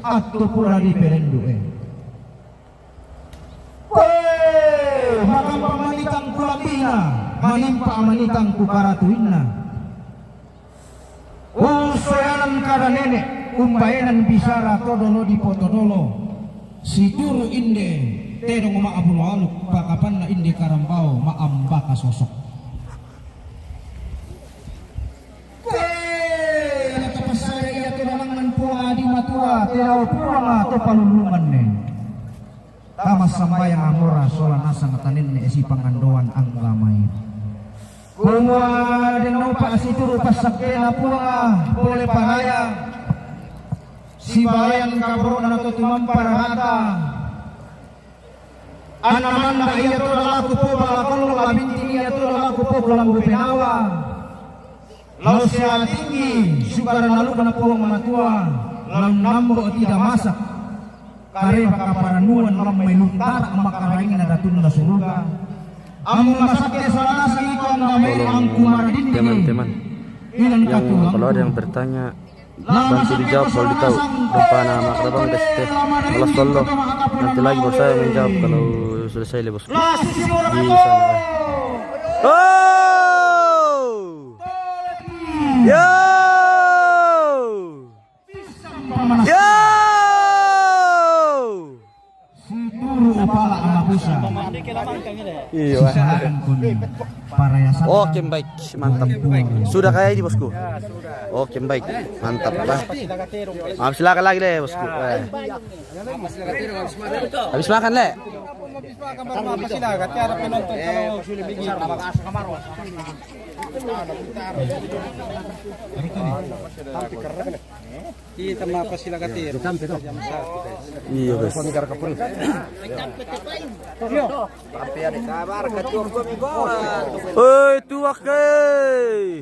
attu pura diperendu'e. Wee, makampa mani tangkulambi'na, manimpa mani tangkukaratuinna. Usoyanan kada nene', umbaenan bisara todolo dipotodolo. Situru' inde tedong ma'bulo aluk, pakapanna inde karambao ma'ambaka sosok. Wee, nakapassare ia to dalangan Puang Adi Matua, teao Puang to palulunganne. Tama sambayang amora sola nasang tanenne sipangandoan anggamai. Kumua dennopa situru' passakkena Puang pole paraya sibayan kaborona to tumampa rarata. Anna manda ia to dalaku po balakollo labinting ia to dalaku po bulambu penawa. Lao sea tinggi sukarana lukna Puang Matua, lao nambo tidak masak. Kareba kaparannuan lammai luntara makaraina datunna suruga. Ammu masakke salanasa iko anggamai angku maradindingi. Teman-teman, yang kalau ada yang bertanya, bantu dijawab kalau ditahu. Rumpana makrabang deste. Malas tollo. Nanti lagi bos saya menjawab kalau selesai le bosku. Di sana. Oh! Yo! Yo! Situru' pala' anak Iya. Oke, baik, mantap. Sudah kayak ini, bosku. Oke, baik, mantap lah. Maaf, silakan lagi deh, bosku. Eh. Habis makan, Le? Kita mah pasti lah kata. Iya, guys. Oi, tuak, eh.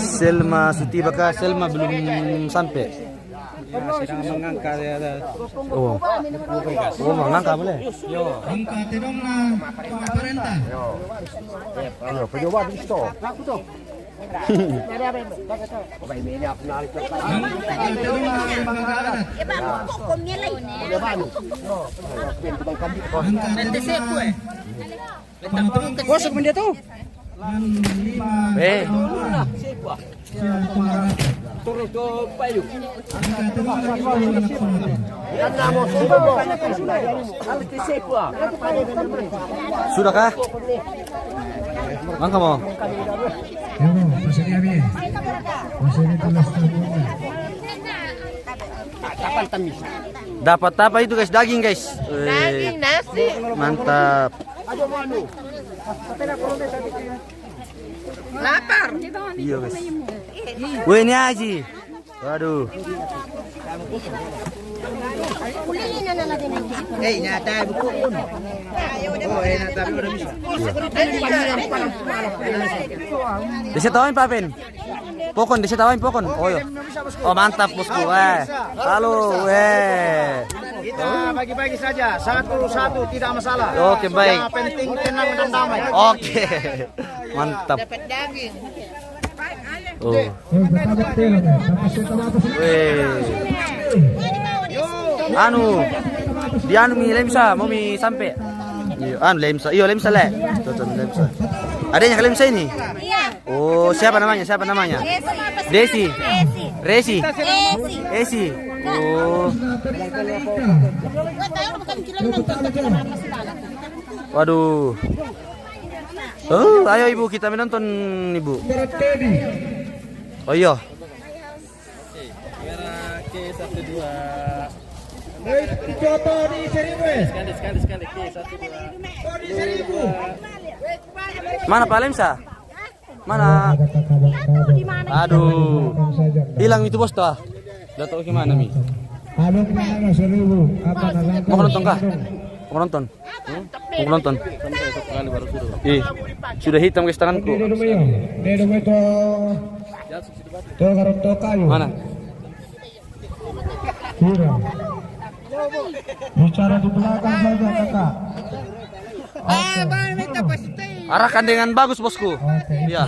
Selma, Suti baka Selma belum sampai. Ya, sedang mengangkat ya. Oh. Oh, mengangkat boleh. Yo. Angkat tedong na perintah. Ayo, coba di situ. Angkat tedong na perintah. Angkat tedong na. Kosong dia tu. Eh. Turun tu payu. Sudahkah? Mangka mo. Masih dia bi. Masih dia tulis. Dapat apa itu, guys? Daging, guys. Daging, nasi. Mantap. Lapar. Iya, guys. Weh, ini Aji. Waduh. Eh, nyata buku. Oh, enak tapi udah bisa. Bisa tawain, Pak Pen? Pokon, bisa tawain, Pokon. Oh, iya. Oh, mantap, bosku. Weh. Halo, weh. Kita bagi-bagi saja, satu-satu, tidak masalah. Oke, baik. Yang penting tenang dan damai. Oke. Mantap. Oh. Weh. Anu, di anu mi Lemsa, mau mi sampai. Iyo, anu Lemsa, iyo Lemsa, Le. Tuh, tuh, Lemsa. Adanya ke Lemsa ini? Iya. Oh, siapa namanya? Siapa namanya? Desi. Resi. Esi. Esi. Oh. Waduh. Oh, ayo Ibu, kita menonton, Ibu. Oh iya. Merah, oke, satu, dua. Hei, coba di seribu, eh. Sekali, sekali, sekali. Oke, satu, dua. Oh, di seribu. Mana Pak Lemsa? Mana? Aduh. Hilang itu, bos, tuh. Udah tahu gimana, Mi? Mau nonton kah? Mau nonton? Mau nonton? Ih, sudah hitam, guys, tanganku. Mana? Bicara di belakang saja, Kakak. Arahkan dengan bagus, bosku. Oke, ya.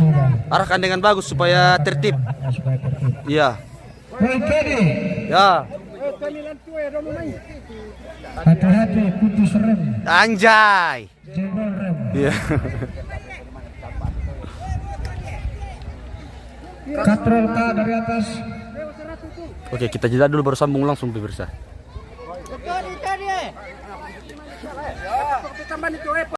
Arahkan dengan bagus supaya tertib. Supaya tertib. Iya. Ya. Hati-hati, putus rem. Anjay. Jebol rem. Iya. Katrol, Kak, dari atas. Oke, kita jeda dulu, baru sambung langsung, pemirsa.